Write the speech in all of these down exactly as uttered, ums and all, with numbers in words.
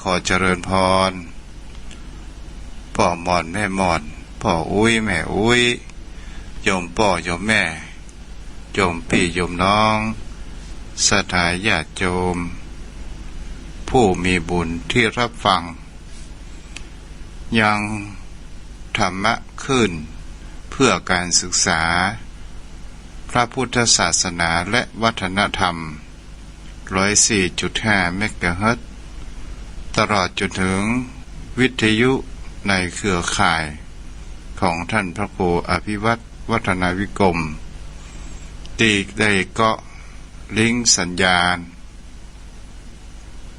ขอเจริญพร ป้อหม่อนแม่หม่อน ป้ออุ๊ยแม่อุ๊ย โยมป้อโยมแม่ โยมปี้โยมน้อง ศรัทธาญาติโยม ผู้มีบุญตี้ฮับฟัง ยังธรรมะคลื่นเพื่อการศึกษาพระพุทธศาสนาและวัฒนธรรม ร้อยสี่จุดห้าเมกะเฮิรตซ์ ตลอดจนถึงวิทยุในเครือข่ายของท่านพระครูอภิวัฒน์ วัฒนวิกรม ตี้ได้เกาะลิงก์สัญญาณ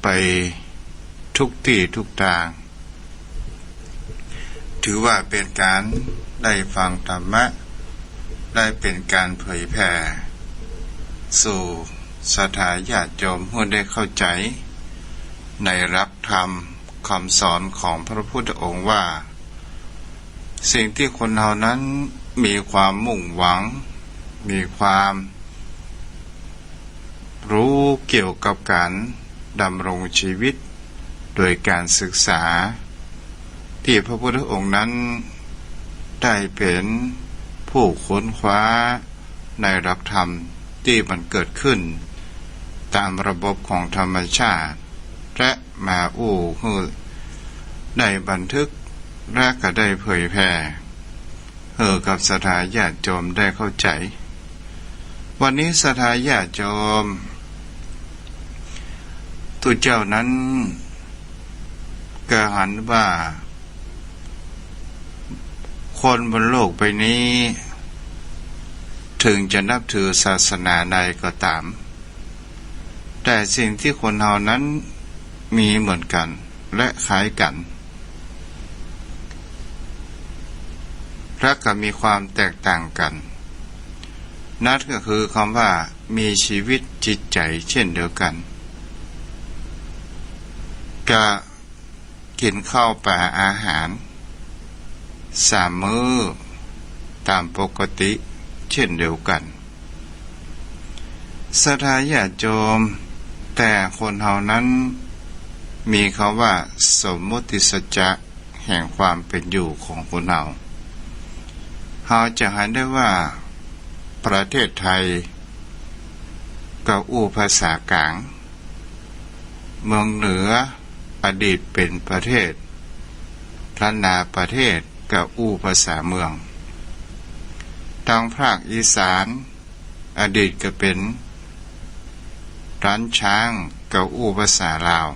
ไปทุกตี้ทุกตาง ถือว่าเป๋นก๋านได้ฟังธรรมะ ได้เป๋นก๋านเผยแผ่สู่ศรัทธาญาติโยมหื้อได้เข้าใจ๋ในหลักธรรมกำสอนของพระพุทธองค์ว่า สิ่งตี้คนเฮานั้นมีความมุ่งหวัง มีความ ฮู้เกี่ยวกับก๋านดำรงจีวิตโดยก๋านศึกษา ตี้พระพุทธองค์นั้นได้เป๋นผู้ค้นคว้าในหลักธรรมตี้มันเกิดขึ้นต๋ามระบบของธรรมชาติ และมาอู้หื้อได้บันทึก และก็ได้เผยแผ่ หื้อกับศรัทธาญาติโยมได้เข้าใจ๋ วันนี้ศรัทธาญาติโยม ตุ๊เจ้านั้นก็หันว่า คนบนโลกใบนี้ เถิงจะนับถือศาสนาใดก็ต๋าม แต่สิ่งตี้คนเฮานั้นมีเหมือนกั๋น และคล้ายกั๋น และก็มีความแตกต่างกั๋น นั้นก็คือกำว่ามีจีวิตจิตใจ๋เจ้นเดียวกั๋น ก็กิ๋นข้าวป๋าอาหารสามมื้อต๋ามปกติเจ้นเดียวกั๋น ศรัทธาญาติโยม แต่คนเฮานั้นมีกำว่าสมมุติสัจจะแห่งความเป๋นอยู่ของคนเฮา เฮาจะหันได้ว่าประเทศไทยก็อู้ภาษากล๋าง เมืองเหนืออดีตเป๋นประเทศล้านนาประเทศก็อู้ภาษาเมือง ตางภาคอีสาน อดีตก็เป๋นล้านช้างก็อู้ภาษาลาว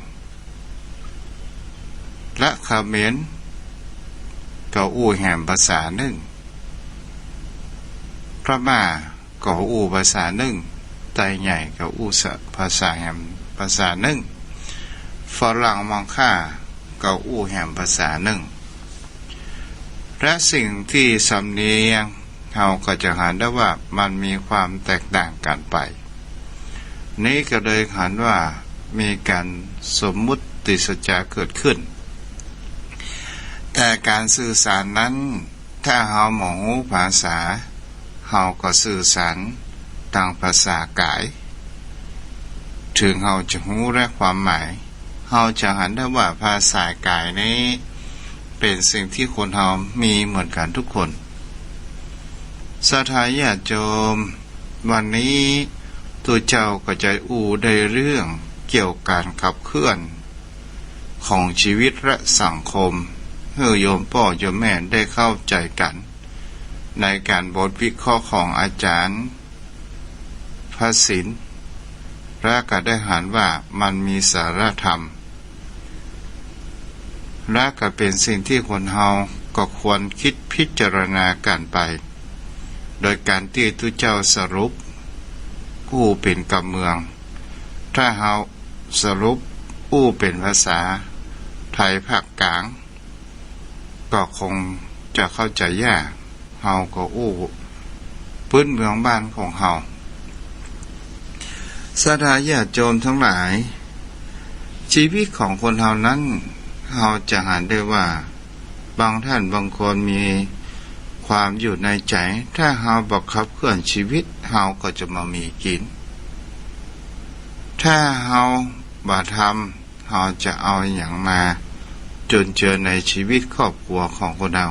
และเขมรก็อู้แหมภาษานึ่ง พม่าก็อู้ภาษานึ่ง ไตใหญ่ก็อู้ภาษาแหมภาษานึ่ง ฝรั่งมังค่าก็อู้แหมภาษานึ่ง และสิ่งตี้สำเนียง เฮาก็จะหันได้ว่ามันมีความแตกต่างกั๋นไป นี้ก็เลยหันว่ามีก๋านสมมุติสัจจะเกิดขึ้น แต่ก๋านสื่อสารนั้น ถ้าเฮาบ่ฮู้ภาษา เฮาก็สื่อสารตางภาษากาย เถิงเฮาจะฮู้ได้ความหมาย เฮาจะหันได้ว่าภาษากายนี้เป๋นสิ่งตี้คนเฮามีเหมือนกั๋นทุกคน ศรัทธาญาติโยม วันนี้ตุ๊เจ้าก็จะอู้ได้เรื่องเกี่ยวก๋านขับเคลื่อนของจีวิตและสังคม หื้อโยมป้อโยมแม่ได้เข้าใจ๋กั๋น ในก๋านบทวิเคราะห์ของอาจ๋ารย์ พระศิลป์ และก็ได้หันว่ามันมีสาระธรรม และก็เป๋นสิ่งตี้คนเฮาก็ควรกึ๊ดพิจารณากั๋นไป โดยก๋านตี้ตุ๊เจ้าสรุปอู้เป๋นกำเมือง ถ้าเฮาสรุปอู้เป๋นภาษาไทยภาคกล๋าง ก็คงจะเข้าใจ๋ยาก เฮาก็อู้ปื๊นเมืองบ้านของเฮา ศรัทธาญาติโยมตังหลาย จีวิตของคนเฮานั้น เฮาจะหันได้ว่า บางต้านบางคนมีความอยู่ในใจ๋ ถ้าเฮาบ่ขับเคลื่อนจีวิต เฮาก็จะบ่มีกิ๋น ถ้าเฮาบ่ทำ เฮาจะเอาอะหยังมาจุนเจือในชีวิตครอบครัวของคนเฮา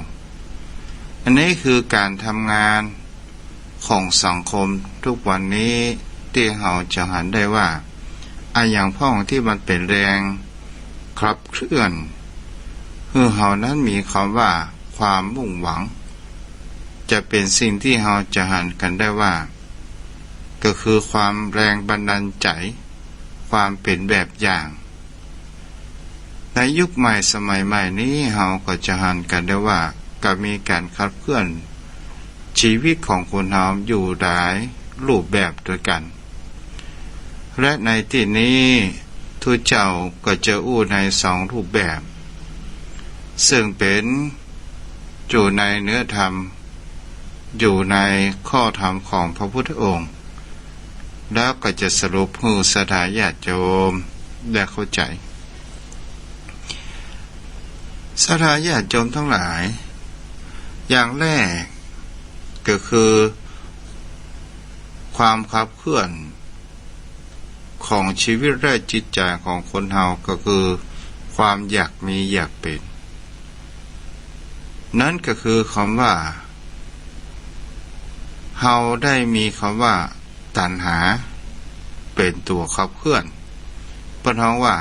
อันนี้คือก๋านทำงานของสังคมทุกวันนี้ ตี้เฮาจะหันได้ว่า อะหยังพ่องตี้มันเป๋นแรงขับเคลื่อน หื้อเฮานั้นมีกำว่าความมุ่งหวัง จะเป๋นสิ่งตี้เฮาจะหันกั๋นได้ว่า ก็คือความแรงบันดาลใจ๋ ความเป๋นแบบอย่าง ในยุคใหม่สมัยใหม่นี้ เฮาก็จะหันกั๋นได้ว่า ก็มีก๋านขับเคลื่อนชีวิตของคนเฮาอยู่หลายรูปแบบตวยกั๋น และในตี้นี้ ตุ๊เจ้าก็จะอู้ในสองรูปแบบ ซึ่งเป๋นอยู่ในเนื้อธรรม อยู่ในข้อธรรมของพระพุทธองค์ แล้วก็จะสรุปหื้อศรัทธาญาติโยมได้เข้าใจ๋ ศรัทธาญาติโยมตังหลาย อย่างแรกก็คือ ความขับเคลื่อนของชีวิตและจิตใจ๋ของคนเฮาก็คือความอยากมีอยากเป๋น นั้นก็คือกำว่า เฮาได้มีกำว่าตัณหาเป๋นตั๋วขับเคลื่อน เปิ้นฮ้องว่า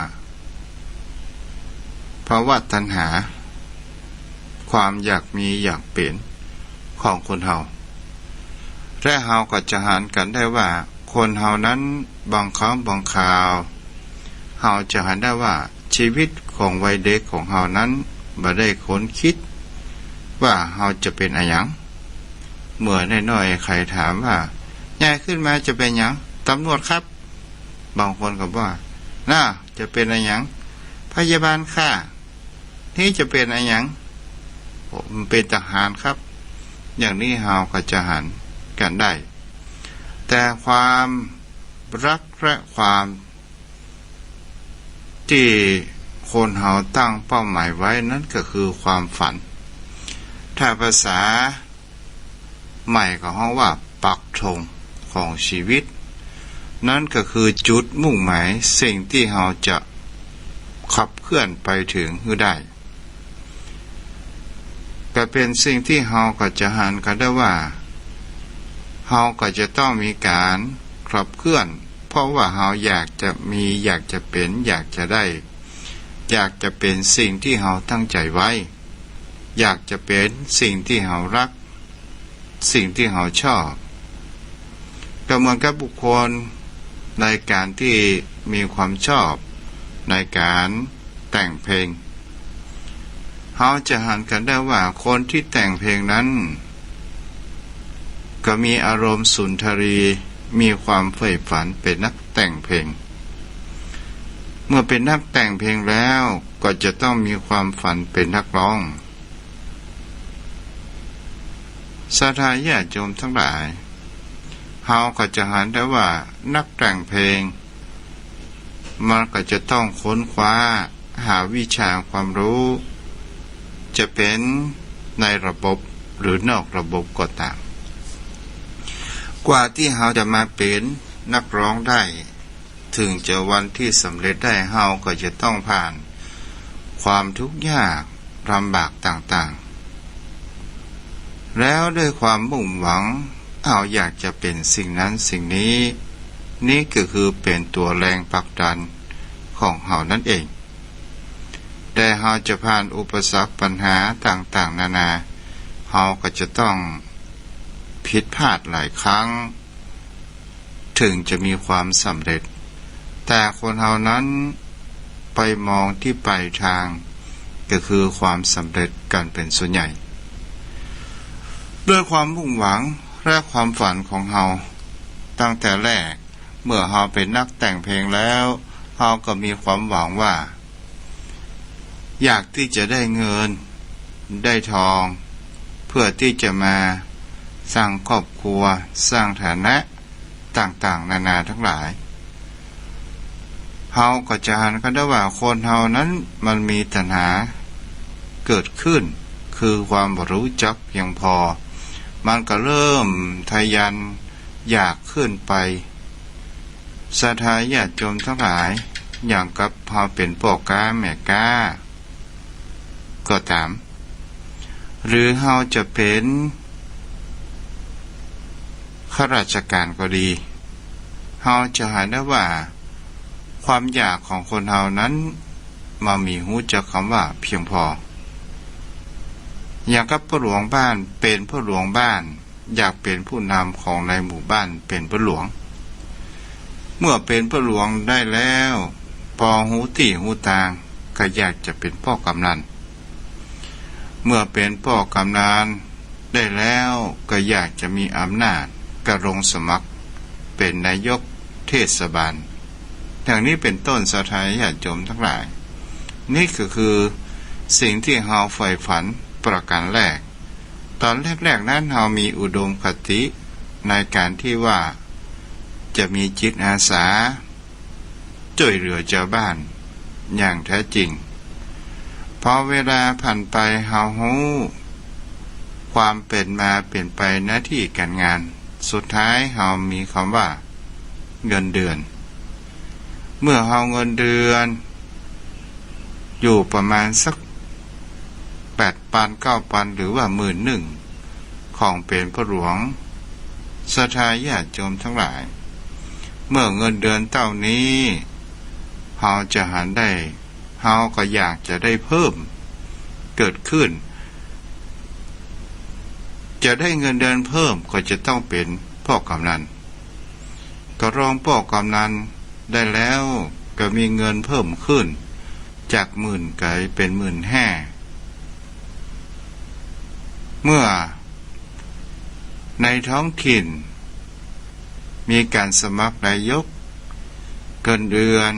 ภวตัณหา ความอยากมีอยากเป๋นของคนเฮา และเฮาก็จะหันกั๋นได้ว่า คนเฮานั้นบางครั้งบางคราว เฮาจะหันได้ว่าชีวิตของวัยเด็กของเฮานั้นบ่ได้ค้นคิดว่าเฮาจะเป๋นอะหยัง เมื่อน้อยๆ ใผถามว่า ใหญ่ขึ้นมาจะเป๋นหยัง ตำรวจครับ บางคนก็ว่า น้า จะเป๋นอะหยัง พยาบาลค่ะ นี่จะเป๋นอะหยัง ผมเป๋นทหารครับ อย่างนี้เฮาก็จะหันกั๋นได้ แต่ความรักและความตี้คนเฮาตั้งเป้าหมายไว้นั้นก็คือความฝัน ถ้าภาษา ใหม่ก็ฮ้องว่าปักธงของชีวิต นั้นก็คือจุดมุ่งหมายสิ่งตี้เฮาจะขับเคลื่อนไปเถิงหื้อได้ ก็เป๋นสิ่งตี้เฮาก็จะหันกั๋นได้ว่า เฮาก็จะต้องมีก๋านขับเคลื่อน เพราะว่าเฮาอยากจะมี อยากจะเป๋น อยากจะได้ อยากจะเป๋นสิ่งตี้เฮาตั้งใจ๋ไว้ อยากจะเป๋นสิ่งตี้เฮาฮัก สิ่งตี้เฮาชอบ ก็เหมือนกับบุคคลในก๋านตี้มีความชอบในก๋านแต่งเพลง เฮาจะหันกั๋นได้ว่าคนตี้แต่งเพลงนั้น ก็มีอารมณ์สุนทรี มีความใฝ่ฝันเป๋นนักแต่งเพลง เมื่อเป๋นนักแต่งเพลงแล้วก็จะต้องมีความฝันเป๋นนักร้อง ศรัทธาญาติโยมตังหลาย เฮาก็จะหันได้ว่านักแต่งเพลง มันก็จะต้องค้นคว้าหาวิชาความรู้ จะเป๋นในระบบหรือนอกระบบก็ต๋าม กว่าตี้เฮาจะมาเป๋นนักร้องได้ เถิงจะวันตี้สำเร็จได้ เฮาก็จะต้องผ่านความทุกข์ยากลำบากต่างๆ แล้วด้วยความมุ่งหวัง เฮาอยากจะเป๋นสิ่งนั้นสิ่งนี้ นี่ก็คือเป๋นตั๋วแรงผลักดันของเฮานั้นเอง แต่เฮาจะผ่านอุปสรรคปัญหาต่างๆ นานา เฮาก็จะต้องผิดพลาดหลายครั้ง เถิงจะมีความสำเร็จ แต่คนเฮานั้นไปมองตี้ปลายตาง ก็คือความสำเร็จกั๋นเป๋นส่วนใหญ่ ด้วยความมุ่งหวังและความฝันของเฮาตั้งแต่แรก เมื่อเฮาเป๋นนักแต่งเพลงแล้ว เฮาก็มีความหวังว่า อยากตี้จะได้เงิน ได้ทอง เพื่อตี้จะมาสร้างครอบครัว สร้างฐานะต่างๆ นานาตังหลาย เฮาก็จะหันกั๋นได้ว่าคนเฮานั้นมันมีตัณหาเกิดขึ้น คือความบ่ฮู้จักเพียงพอ มันก็เริ่มทะยานอยากขึ้นไป ศรัทธาญาติโยมตังหลาย อย่างกับเฮาเป๋นป้อก๊าแม่ก๊าก็ต๋าม หรือเฮาจะเป๋นข้าราชก๋านก็ดี เฮาจะหันได้ว่า ความอยากของคนเฮานั้น บ่มีฮู้จักกำว่าเปียงพอ อย่างกับป้อหลวงบ้าน เป๋นป้อหลวงบ้าน อยากเป๋นผู้นำของในหมู่บ้าน เป๋นป้อหลวง เมื่อเป๋นป้อหลวงได้แล้ว ปอฮู้ตี้ฮู้ตาง ก็อยากจะเป๋นป้อกำนัน เมื่อเป๋นป้อกำนันได้แล้ว ก็อยากจะมีอำนาจ ก็ลงสมัครเป๋นนายกเทศบาล ดังนี้เป๋นต้น ศรัทธาญาติโยมตังหลาย นี่ก็คือสิ่งตี้เฮาใฝ่ฝันประก๋านแรก ต๋อนแรกๆ นั้นเฮามีอุดมคติในก๋านตี้ว่าจะมีจิตอาสาจ้วยเหลือจาวบ้านอย่างแต๊จริง พอเวลาผ่านไปเฮาฮู้ความเป๋นมาเป๋นไปหน้าตี้ก๋านงาน สุดท้ายเฮามีกำว่าเงินเดือน เมื่อเฮาเงินเดือนอยู่ประมาณสักแปดปัน เก้าปัน หรือว่าหมื่นนึ่ง ของเป๋นป้อหลวง ศรัทธาญาติโยมตังหลาย เมื่อเงินเดือนเต้านี้ เฮาจะหันได้ เฮาก็อยากจะได้เพิ่มเกิดขึ้น จะได้เงินเดือนเพิ่มก็จะต้องเป๋นป้อกำนัน ก็ลงป้อกำนันได้แล้ว ก็มีเงินเพิ่มขึ้น จากหมื่นก๋ายเป๋นหมื่นห้า เมื่อในท้องถิ่นมีก๋านสมัครนายก เงินเดือน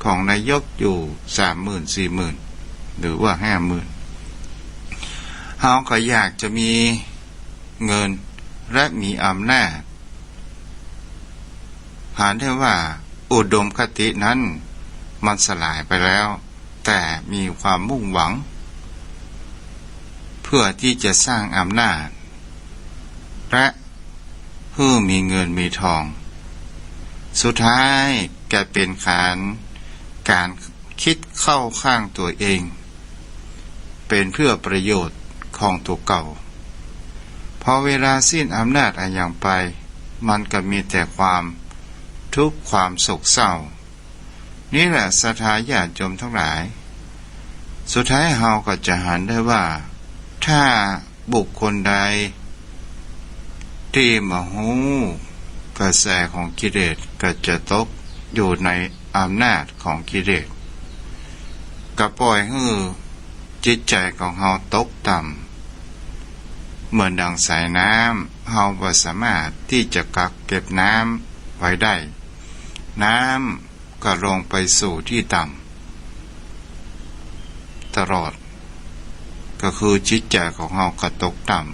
ของนายกอยู่สามหมื่น สี่หมื่น หรือว่าห้าหมื่น เฮาก็อยากจะมีเงินและมีอำนาจ หันได้ว่าอุดมคตินั้นมันสลายไปแล้ว แต่มีความมุ่งหวัง เพื่อตี้จะสร้างอำนาจ และหื้อมีเงินมีทอง สุดท้ายก็เป๋นก๋าน ก๋านกึ๊ดเข้าข้างตั๋วเอง เป๋นเพื่อประโยชน์ของตั๋วเก่า พอเวลาสิ้นอำนาจอะหยังไป มันก็มีแต่ความทุกข์ความโศกเศร้า นี่แหละศรัทธาญาติโยมตังหลาย สุดท้ายเฮาก็จะหันได้ว่า ถ้าบุคคลใดตี้บ่ฮู้กระแสของกิเลส ก็จะตกอยู่ในอำนาจของกิเลส ก็ป่อยหื้อจิตใจ๋ของเฮาตกต่ำ เหมือนดั่งสายน้ำ เฮาบ่สามารถตี้จะกักเก็บน้ำไว้ได้ น้ำ ก็ลงไปสู่ตี้ต่ำตลอด ก็คือจิตใจ๋ของเฮาก็ตกต่ำ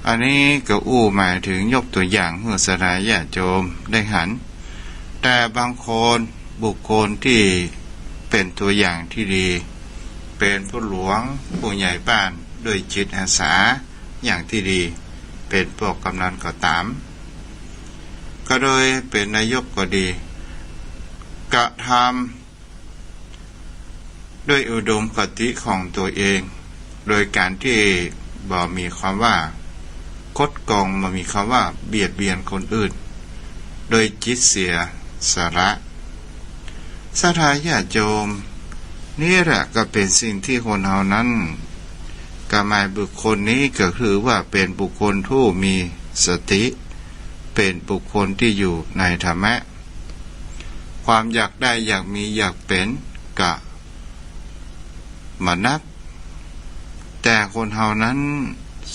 อันนี้ก็อู้หมายเถิงยกตั๋วอย่างหื้อศรัทธาญาติโยมได้หัน แต่บางคน บุคคลตี้เป๋นตั๋วอย่างตี้ดี เป๋นผู้หลวงผู้ใหญ่บ้านด้วยจิตอาสาอย่างตี้ดี เป๋นป้อกำนันก็ต๋าม ก็โดยเป๋นนายกก็ดี กระทำด้วยอุดมคติของตั๋วเอง โดยก๋านตี้บ่มีกำว่าคดโกง บ่มีกำว่าเบียดเบียนคนอื่น โดยจิตเสียสละ ศรัทธาญาติโยม นี่แหละก็เป๋นสิ่งตี้คนเฮานั้น ก็หมายบุคคลนี้ก็คือว่าเป๋นบุคคลผู้มีสติ เป๋นบุคคลตี้อยู่ในธรรมะ ความอยากได้อยากมีอยากเป๋นก็บ่นัก แต่คนเฮานั้น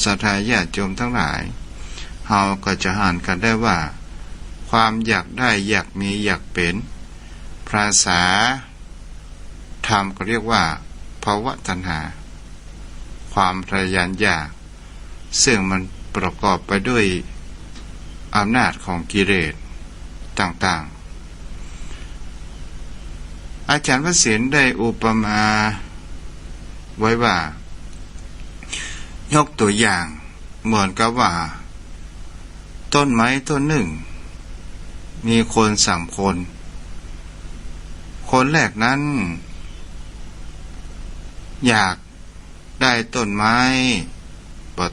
ศรัทธาญาติโยมตังหลาย เฮาก็จะหันกั๋นได้ว่า ความอยากได้อยากมีอยากเป๋น ภาษาธรรมก็เรียกว่าภวตัณหา ความทะยานอยาก ซึ่งมันประกอบไปด้วยอำนาจของกิเลสต่างๆ อาจารย์วสินทร์ได้อุปมาไว้ว่า ยกตั๋วอย่างเหมือนกับว่า ต้นไม้ต้นนึ่ง มีคนสามคน คนแรกนั้น อยากได้ต้นไม้บ่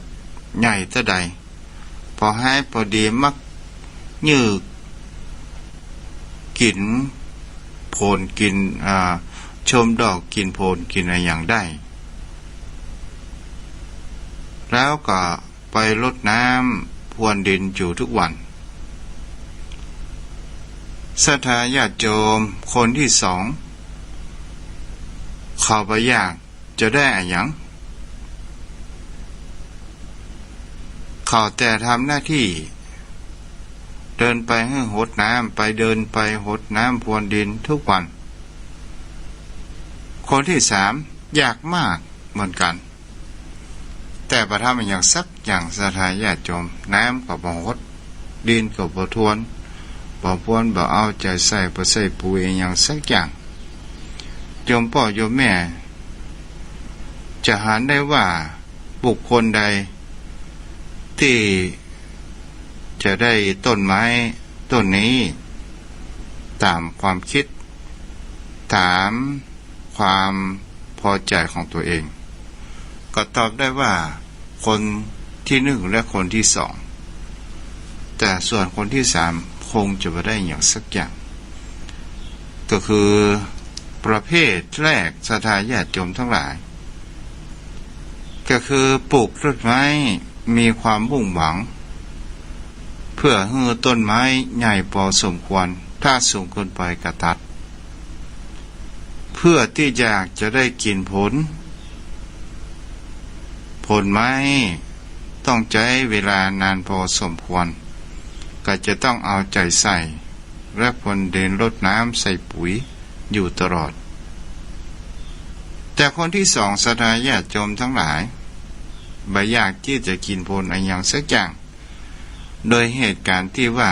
ใหญ่เต้าใด ปอแฮงปอดีมักยื้อกิ๋นผลกิ๋น อ่า ชมดอกกิ๋นผลกิ๋นอะหยังได้ แล้วก็ไปรดน้ำพรวนดินอยู่ทุกวัน ศรัทธาญาติโยมคนที่สอง เขาบ่อยากจะได้อะหยัง เขาแต่ทำหน้าตี้ เดินไปหื้อหดน้ำ ไปเดินไปหดน้ำพรวนดินทุกวัน คนที่สามอยากมากเหมือนกั๋น แต่บ่ทำอะหยังสักอย่าง ศรัทธาญาติโยม น้ำก็บ่หด ดินก็บ่พรวน บ่พรวน บ่เอาใจ๋ใส่ บ่ใส่ปุ๋ยอะหยังสักอย่าง โยมป้อโยมแม่ จะหันได้ว่าบุคคลใดตี้จะได้ต้นไม้ต้นนี้ต๋ามความกึ๊ด ต๋ามความปอใจ๋ของตั๋วเอง ก็ตอบได้ว่าคนตี้นึ่งและคนตี้สอง แต่ส่วนคนตี้สามคงจะบ่ได้อะหยังสักอย่าง ก็คือประเภทแรก ศรัทธาญาติโยมตังหลาย ก็คือปลูกต้นไม้มีความมุ่งหวัง เปื้อหื้อต้นไม้ใหญ่ปอสมควร ถ้าสูงเกินไปก็ตัด เปื้อตี้อยากจะได้กิ๋นผล ผลไม้ต้องใจ๊เวลานานปอสมควร ก็จะต้องเอาใจ๋ใส่ และพรวนดินรดน้ำใส่ปุ๋ยอยู่ตลอด แต่คนตี้สอง ศรัทธาญาติโยมตังหลาย บ่อยากตี้จะกิ๋นผลอะหยังสักอย่าง โดยเหตุก๋ารณ์ตี้ว่า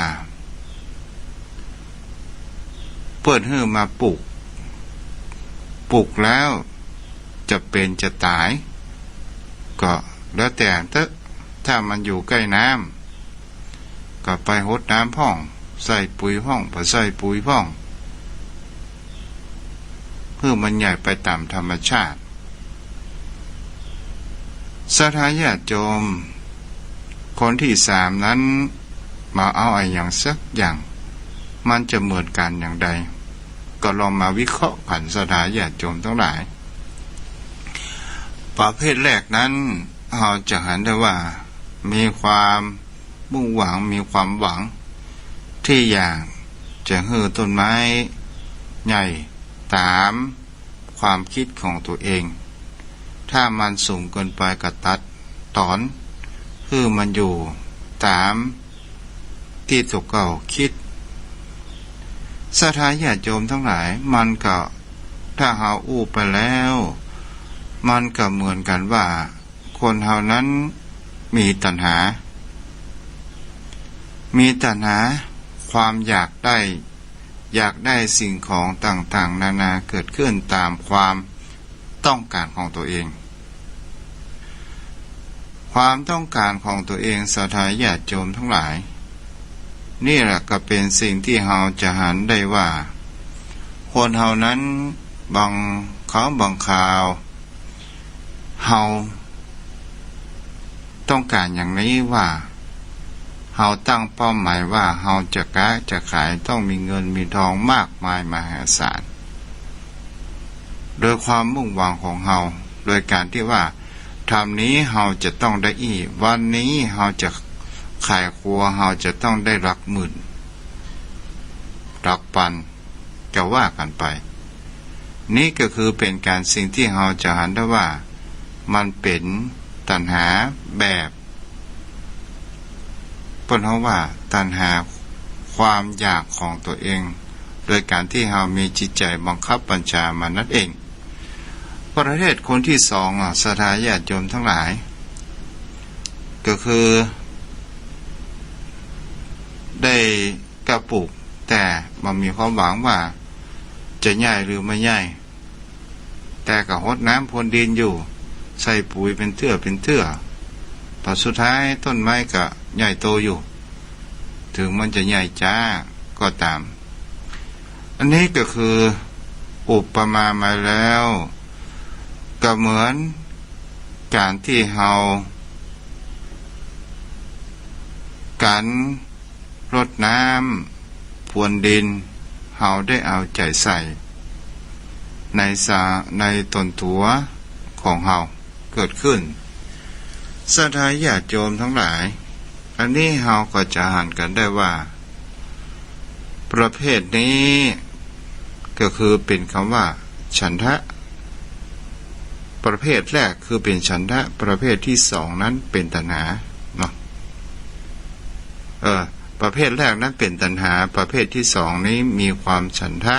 เปิ้นหื้อมาปลูก ปลูกแล้วจะเป๋นจะต๋าย ก็แล้วแต่เต๊อะ ถ้ามันอยู่ใก้น้ำ ก็ไปหดน้ำพ่อง ใส่ปุ๋ยพ่อง บ่ใส่ปุ๋ยพ่อง หื้อมันใหญ่ไปต๋ามธรรมชาติ ศรัทธาญาติโยม คนตี้สามนั้น บ่เอาอะหยังสักอย่าง มันจะเหมือนกั๋นอย่างใด ก็ลองมาวิเคราะห์กั๋น ศรัทธาญาติโยมตังหลาย ประเภทแรกนั้น เฮาจะหันได้ว่ามีความ มุ่งหวัง มีความหวังตี้อยากจะหื้อต้นไม้ใหญ่ต๋ามความกึ๊ดของตั๋วเอง ถ้ามันสูงเกินไปก็ตัดต๋อน หื้อมันอยู่ต๋ามตี้ตั๋วเก่ากึ๊ด ศรัทธาญาติโยมตังหลาย มันก็ ถ้าเฮาอู้ไปแล้ว มันก็เหมือนกั๋นว่า คนเฮานั้นมีตัณหา มีตัณหา ความอยากได้ อยากได้สิ่งของต่างๆ นานาเกิดขึ้นต๋ามความต้องก๋านของตั๋วเอง ความต้องก๋านของตั๋วเอง ศรัทธาญาติโยมตังหลาย นี่แหละก็เป๋นสิ่งตี้เฮาจะหันได้ว่า คนเฮานั้นบางคราวบางคราว เฮาต้องก๋านอย่างนี้ว่า เฮาตั้งเป้าหมายว่าเฮาจะก๊าจะขาย ต้องมีเงินมีทองมากมายมหาศาล โดยความมุ่งหวังของเฮา โดยก๋านตี้ว่า ทำนี้เฮาจะต้องได้อี้ วันนี้เฮาจะขายครัว เฮาจะต้องได้หลักหมื่น หลักปัน ก็ว่ากั๋นไป นี่ก็คือเป๋นก๋านสิ่งตี้เฮาจะหันได้ว่า มันเป๋นตัณหาแบบ เปิ้นฮ้องว่าตัณหา ความอยากของตั๋วเอง โดยก๋านตี้เฮามีจิตใจ๋บังคับบัญชามันนั้นเอง ประเภทคนตี้สอง อ่ะ ศรัทธาญาติโยมตังหลาย ก็คือ ได้ก๊าปลูก แต่บ่มีความหวังว่าจะใหญ่หรือบ่ใหญ่ แต่ก็หดน้ำพรวนดินอยู่ ใส่ปุ๋ยเป๋นเตื้อเป๋นเตื้อ ผลสุดท้ายต้นไม้ก็ใหญ่โตอยู่ เถิงมันจะใหญ่จ๊าก็ต๋าม อันนี้ก็คือ อุปมามาแล้ว ก็เหมือนก๋านตี้เฮา ก๋านรดน้ำพรวนดิน เฮาได้เอาใจ๋ใส่ในสา- ในต๋นตั๋วของเฮาเกิดขึ้น ศรัทธาญาติโยมตังหลาย อันนี้เฮาก็จะหันกั๋นได้ว่า ประเภทนี้ก็คือเป๋นกำว่าฉันทะ ประเภทแรกคือเป๋นฉันทะ ประเภทตี้สองนั้นเป๋นตัณหาเนาะ เออ ประเภทแรกนั้นเป๋นตัณหา ประเภทตี้สองนี้มีความฉันทะ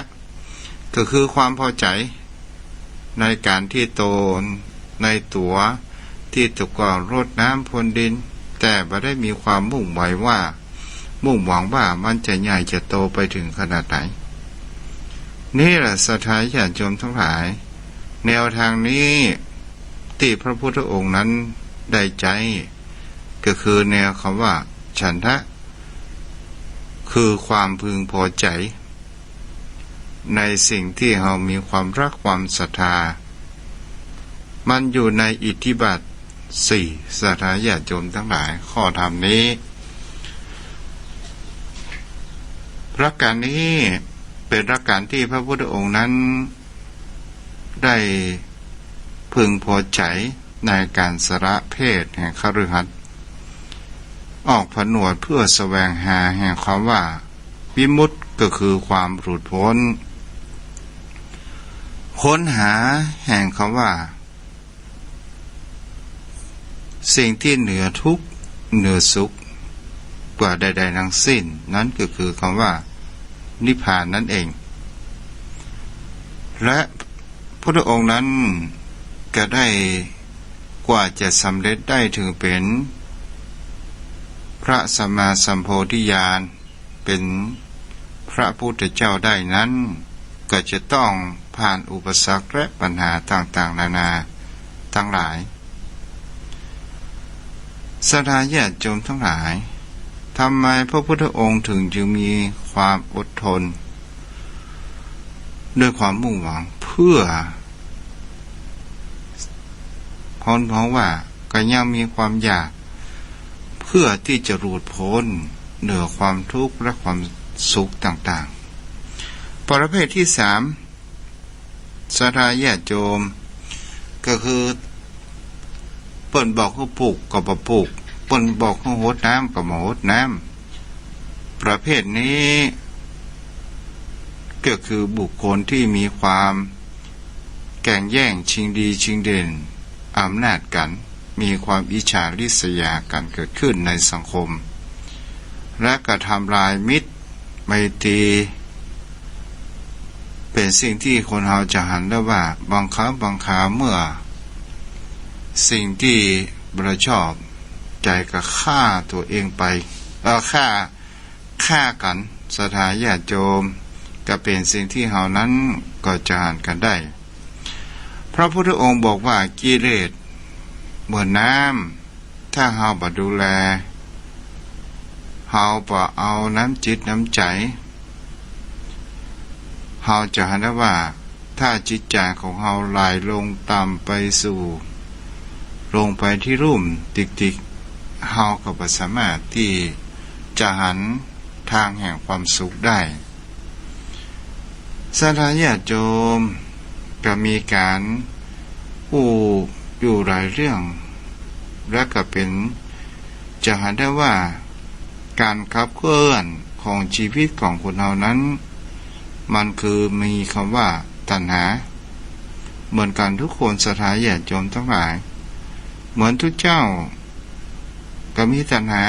ก็คือความพอใจ๋ในก๋านตี้ต๋น ในตั๋วตี้ถูกก็รดน้ำพรวนดิน แต่บ่ได้มีความมุ่งไหวว่า มุ่งหวังว่ามันจะใหญ่จะโตไปเถิงขนาดไหน นี่แหละศรัทธาญาติโยมตังหลาย แนวตางนี้ตี้พระพุทธองค์นั้นได้ใจ๊ ก็คือแนวกำว่าฉันทะ คือความพึงพอใจ๋ ในสิ่งตี้เฮามีความฮักความศรัทธา มันอยู่ในอิทธิบาทสี่ ศรัทธาญาติโยมตังหลาย ข้อธรรมนี้ หลักก๋านนี้เป๋นหลักก๋านตี้พระพุทธองค์นั้นได้พึงพอใจ๋ในก๋านสละเพศแห่งคฤหัสถ์ ออกผนวดเพื่อแสวงหาแห่งกำว่าวิมุตติ ก็คือความหลุดป๊น ค้นหาแห่งกำว่าสิ่งตี้เหนือทุกข์เหนือสุขกว่าใดๆ ทั้งสิ้น นั้นก็คือกำว่านิพพานนั้นเอง และพุทธองค์นั้นก็ได้กว่าจะสำเร็จได้เถิงเป๋นพระสัมมาสัมโพธิญาณ เป๋นพระพุทธเจ้าได้นั้น ก็จะต้องผ่านอุปสรรคและปัญหาต่างๆ นานาตังหลาย ศรัทธาญาติโยมตังหลาย ทำไมพระพุทธองค์เถิงจึงมีความอดทน ด้วยความมุ่งหวังเพื่อ เพราะว่าก็ยังมีความอยาก เพื่อตี้จะหลุดป๊นเหนือความทุกข์และความสุขต่างๆ ประเภทตี้สาม ศรัทธาญาติโยม ก็คือ เปิ้นบอกหื้อปลูกก็บ่ปลูก เปิ้นบอกหื้อหดน้ำก็บ่หดน้ำ ประเภทนี้ ก็คือบุคคลตี้มีความแก่งแย่งชิงดีชิงเด่นอำนาจกั๋น มีความอิจฉาริษยากั๋นเกิดขึ้นในสังคม และก็ทำลายมิตรไมตรี เป๋นสิ่งตี้คนเฮาจะหันได้ว่าบางครั้งบางคราวเมื่อสิ่งตี้บ่ชอบใจ๋ก็ฆ่าตั๋วเองไป เอ่อ ฆ่า ฆ่ากั๋น ศรัทธาญาติโยม ก็เป๋นสิ่งตี้เฮานั้นก็จะหันกั๋นได้ พระพุทธองค์บอกว่ากิเลสเหมือนน้ำ ถ้าเฮาบ่ดูแล เฮาบ่เอาน้ำจิตน้ำใจ๋ เฮาจะหันได้ว่า ถ้าจิตใจ๋ของเฮาไหลลงต่ำไปสู่ ลงไปตี้ลุ่มติ๊กๆ เฮาก็บ่สามารถตี้จะหันตางแห่งความสุขได้ ศรัทธาญาติโยม ก็มีก๋านอู้อยู่หลายเรื่อง และก็เป๋น จะหันได้ว่าก๋านขับเคลื่อนของจีวิตของคนเฮานั้น มันคือมีกำว่าตัณหา เหมือนกั๋นกู้คน ศรัทธาญาติโยมตังหลาย เหมือนตุ๊เจ้าก็มีตัณหา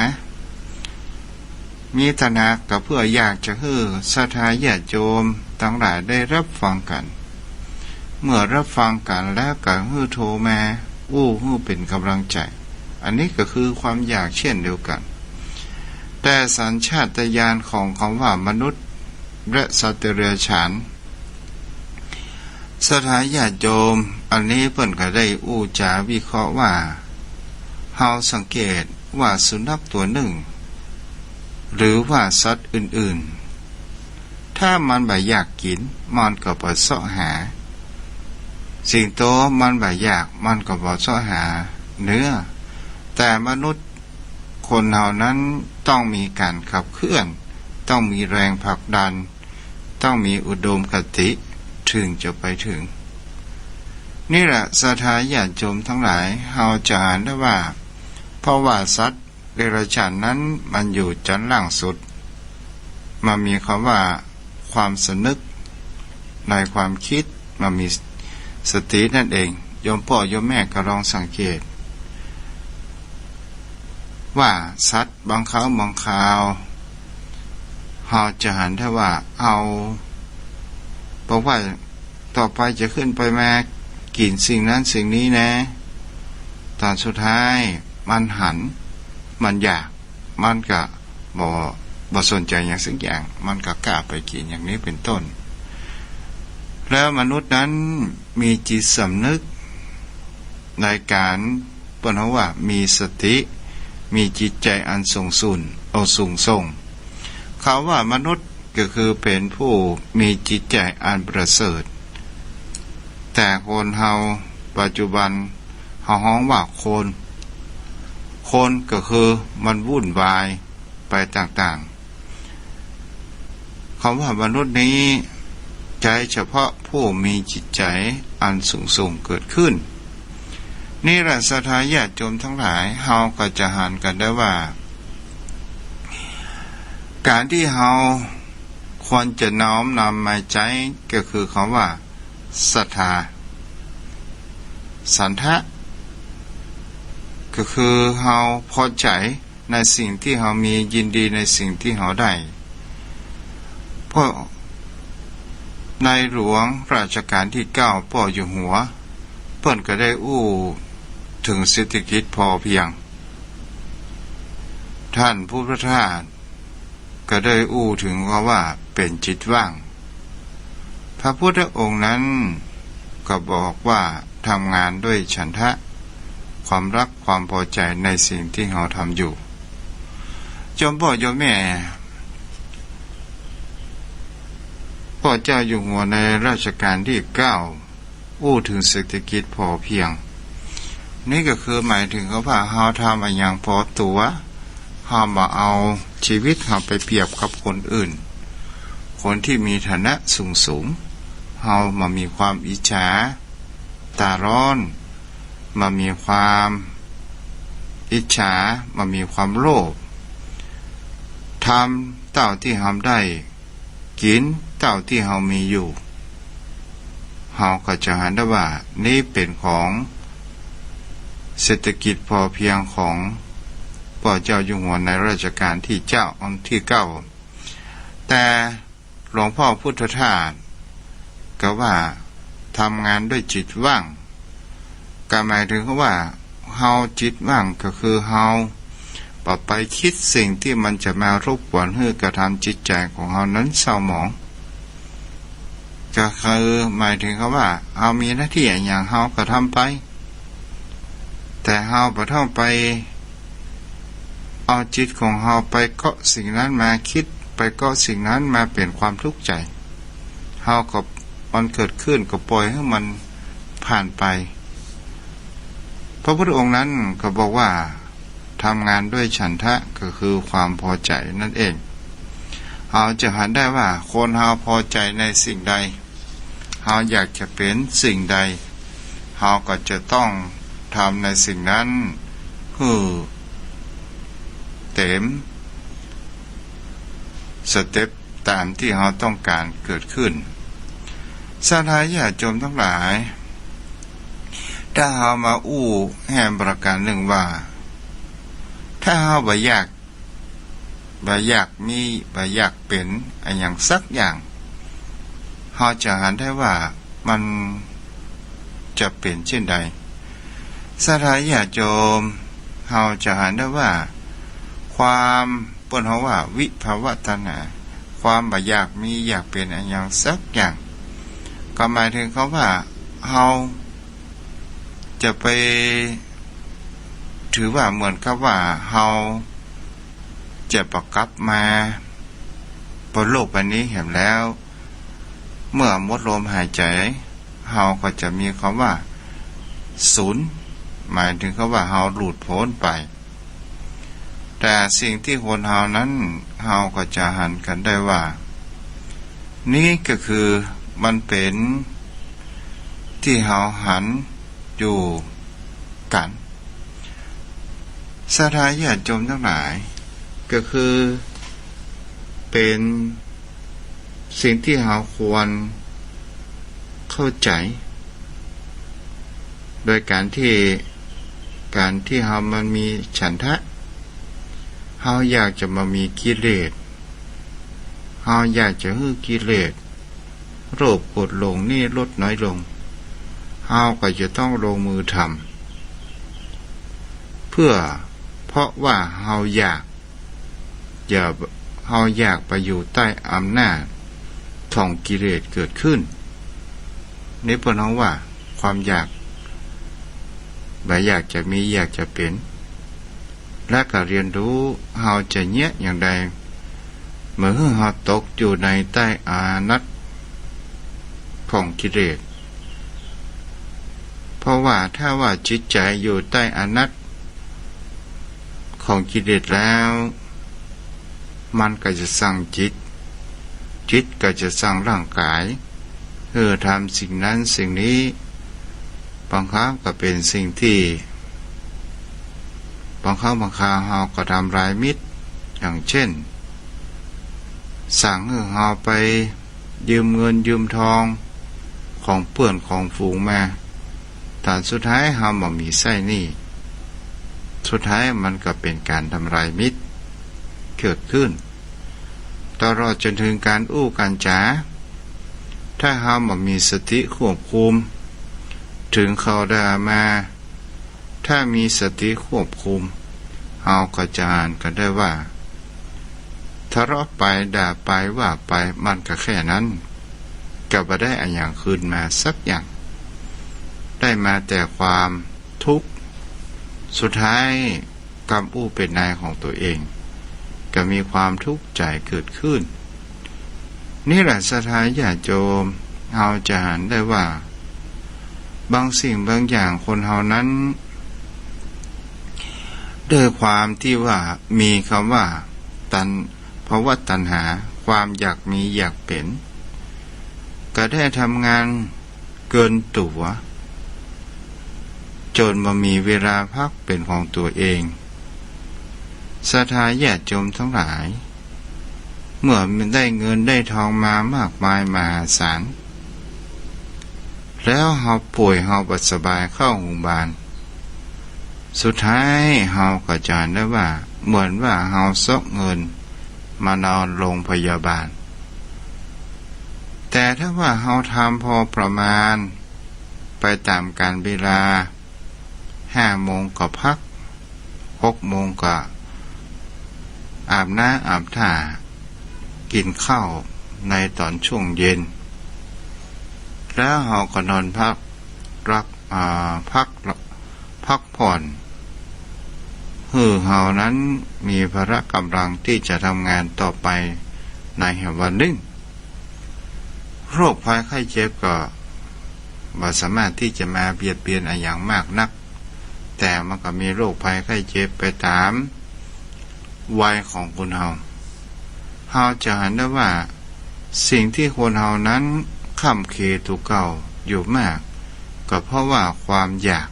มีตัณหาก็เปื้ออยากจะหื้อศรัทธาญาติโยมตังหลายได้ฮับฟังกั๋น เมื่อฮับฟังกั๋นแล้วก็หื้อโทรมาอู้หื้อเป๋นก๋ำลังใจ๋ อันนี้ก็คือความอยากเช่นเดียวกั๋น แต่สัญชาตญาณของกำว่ามนุษย์และสัตว์เดรัจฉาน ศรัทธาญาติโยม อันนี้เปิ้นก็ได้อู้จ๋าวิเคราะห์ว่า เฮาสังเกตว่าสุนัขตั๋วนึ่ง หรือว่าสัตว์อื่นๆ ถ้ามันบ่อยากกิ๋น มันก็บ่เซาะหา สิงโตมันบ่อยาก มันก็บ่เซาะหาเนื้อ แต่มนุษย์คนเฮานั้นต้องมีก๋านขับเคลื่อน ต้องมีแรงผลักดัน ต้องมีอุดมคติ เถิงจะไปเถิง นี่แหละศรัทธาญาติโยมตังหลาย เฮาจะหันได้ว่า เพราะว่าสัตว์เดรัจฉานนั้นมันอยู่จั้นล่างสุด มันมีกำว่าความสำนึกในความกึ๊ด มันมีสตินั่นเอง โยมป้อโยมแม่ก็ลองสังเกต ว่าสัตว์บางคราวบางคราว เฮาจะหันได้ว่า เอา บอกว่าต่อไปจะขึ้นไปมากิ๋นสิ่งนั้นสิ่งนี้นะ ต๋อนสุดท้ายมันหัน มันอยาก มันก็บ่ บ่สนใจ๋หยังสักอย่าง มันก็ก้าไปกิ๋นอย่างนี้เป๋นต้น แล้วมนุษย์นั้นมีจิตสำนึกในก๋าน เปิ้นฮ้องว่ามีสติ มีจิตใจ๋อันสูงสุด เอาสูงส่ง กำว่ามนุษย์ก็คือเป๋นผู้มีจิตใจ๋อันประเสริฐ แต่คนเฮาปัจจุบันเฮาฮ้องว่าคน คนก็คือมันวุ่นวายไปต่างๆ กำว่ามนุษย์นี้ใจ๊เฉพาะผู้มีจิตใจ๋อันสูงส่งเกิดขึ้น นี่แหละศรัทธาญาติโยมตังหลาย เฮาก็จะหันกั๋นได้ว่า ก๋านตี้เฮาควรจะน้อมนำมาใจ๊ก็คือกำว่าศรัทธา ฉันทะ ก็คือเฮาพอใจ๋ในสิ่งตี้เฮามี ยินดีในสิ่งตี้เฮาได้ เพราะในหลวงรัชกาลตี้เก้าป้ออยู่หัว เปิ้นก็ได้อู้เถิงเศรษฐกิจพอเพียง ต้านพุทธทาสก็ได้อู้เถิงกำว่าเป๋นจิตว่าง พระพุทธองค์นั้นก็บอกว่าทำงานด้วยฉันทะ ความรักความพอใจ๋ในสิ่งตี้เฮาทำอยู่ โยมป้อโยมแม่ ป้อเจ้าอยู่หัวในรัชกาลตี้เก้า อู้เถิงเศรษฐกิจพอเพียง นี่ก็คือหมายเถิงกำว่าเฮาทำอะหยังพอตั๋ว เฮาบ่เอาจีวิตเฮาไปเปรียบกับคนอื่น คนตี้มีฐานะสูงๆ เฮาบ่มีความอิจฉาต๋าฮ้อน บ่มีความอิจฉา บ่มีความโลภ ทำเต้าตี้ทำได้ กิ๋นเต้าตี้เฮามีอยู่ เฮาก็จะหันได้ว่านี่เป๋นของเศรษฐกิจพอเพียงของป้อเจ้าอยู่หัวในรัชกาลตี้เจ้า ตี้เก้า แต่หลวงป้อพุทธทาสก็ว่าทำงานด้วยจิตว่าง ก็หมายเถิงว่าเฮาจิตว่างก็คือเฮาบ่ไปกึ๊ดสิ่งตี้มันจะมารบกวนหื้อกระทำจิตใจ๋ของเฮานั้นเศร้าหมอง ก็คือหมายเถิงกำว่าเฮามีหน้าตี้อะหยังเฮาก็ทำไป แต่เฮาบ่ต้องไปเอาจิตของเฮาไปเกาะสิ่งนั้นมา กึ๊ดไปเกาะสิ่งนั้นมาเป๋นความทุกข์ใจ๋ เฮาก็ มันเกิดขึ้นก็ปล่อยหื้อมันผ่านไป พระพุทธองค์นั้นก็บอกว่าทำงานด้วยฉันทะก็คือความพอใจ๋นั่นเอง เฮาจะหันได้ว่าคนเฮาพอใจ๋ในสิ่งใด เฮาอยากจะเป๋นสิ่งใด เฮาก็จะต้องทำในสิ่งนั้นหื้อเต๋มสเต็ป ต๋ามตี้เฮาต้องก๋านเกิดขึ้น ศรัทธาญาติโยมตังหลาย ถ้าเฮามาอู้แหมประก๋านนึ่งว่า ถ้าเฮาบ่อยาก บ่อยากมี บ่อยากเป๋นอะหยังสักอย่าง เฮาจะหันได้ว่ามันจะเป๋นเจ้นใด ศรัทธาญาติโยม เฮาจะหันได้ว่า ความ เปิ้นฮ้องว่าวิภวตัณหา ความบ่อยากมีอยากเป๋นอะหยังสักอย่าง ก็หมายเถิงกำว่าเฮาจะไปถือว่าเหมือนกับว่าเฮาจะบ่กลับมา บนโลกใบนี้แหมแล้ว เมื่อหมดลมหายใจ๋ เฮาก็จะมีกำว่าสูญ หมายเถิงกำว่าเฮาหลุดป๊นไป แต่สิ่งตี้คนเฮานั้น เฮาก็จะหันกั๋นได้ว่า นี้ก็คือมันเป๋นตี้เฮาหันอยู่กั๋น ศรัทธาญาติโยมตังหลาย ก็คือเป๋นสิ่งตี้เฮาควรเข้าใจ๋ โดยก๋านตี้ ก๋านตี้เฮามันมีฉันทะ เฮาอยากจะบ่มีกิเลส เฮาอยากจะหื้อกิเลสโลภโกรธหลงนี่ลดน้อยลง เฮาก็จะต้องลงมือทำ เพื่อ เพราะว่าเฮาอยาก อย่า เฮาอยากไปอยู่ใต้อำนาจของกิเลสเกิดขึ้น นี่เปิ้นฮ้องว่าความอยาก บ่อยากจะมี อยากจะเป๋น และก็เรียนรู้เฮาจะเยียะอย่างใด บ่หื้อเฮาตกอยู่ในใต้อานัตของกิเลส เพราะว่าถ้าว่าจิตใจ๋อยู่ใต้อานัตของกิเลสแล้ว มันก็จะสั่งจิต จิตก็จะสั่งร่างก๋าย หื้อทำสิ่งนั้นสิ่งนี้ บางครั้งก็เป๋นสิ่งตี้ บางครั้งบางคราวเฮาก็ทำลายมิตร อย่างเช่น สั่งหื้อเฮาไปยืมเงินยืมทองของเปื้อนของฝูงมา ต๋อนสุดท้ายเฮาบ่มีใส้หนี้ สุดท้ายมันก็เป๋นก๋านทำลายมิตรเกิดขึ้น ตลอดจ๋นเถิงก๋านอู้ก๋านจ๋า ถ้าเฮาบ่มีสติควบคุม เถิงเขาด่ามา ถ้ามีสติควบคุม เฮาก็จะหันกั๋นได้ว่า ทะเลาะไป ด่าไป ว่าไป มันก็แค่นั้น ก็บ่ได้อะหยังคืนมาสักอย่าง ได้มาแต่ความทุกข์ สุดท้ายกำอู้เป๋นนายของตั๋วเอง ก็มีความทุกข์ใจ๋เกิดขึ้น นี่แหละศรัทธาญาติโยม เฮาจะหันได้ว่า บางสิ่งบางอย่างคนเฮานั้น ด้วยความตี้ว่ามีกำว่าตัณ ภวตัณหา ความอยากมีอยากเป๋น ก็ได้ทำงานเกินตั๋ว จ๋นบ่มีเวลาพักเป๋นของตั๋วเอง ศรัทธาญาติโยมตังหลาย เมื่อมันได้เงินได้ทองมามากมายมหาศาล แล้วเฮาป่วย เฮาบ่สบายเข้าโฮงบาล สุดท้ายเฮาก็จะหันได้ว่า เหมือนว่าเฮาซกเงินมานอนโฮงพยาบาล แต่ถ้าว่าเฮาทำพอประมาณ ไปต๋ามกาลเวลา ห้าโมงก็พัก หกโมงก็อาบน้ำอาบท่า กิ๋นข้าวในต๋อนช่วงเย็น แล้วเฮาก็นอนพัก หลับ อ่า พัก พักผ่อน หื้อเฮานั้นมีพละก๋ำลังตี้จะทำงานต่อไปในแหมวันนึ่ง โรคภัยไข้เจ็บก็บ่สามารถตี้จะมาเบียดเบียนอะหยังมากนัก แต่มันก็มีโรคภัยไข้เจ็บไปต๋ามวัยของคนเฮา เฮาจะหันได้ว่า สิ่งตี้คนเฮานั้นคร่ำเครวะเก่าอยู่มาก ก็เพราะว่าความอยาก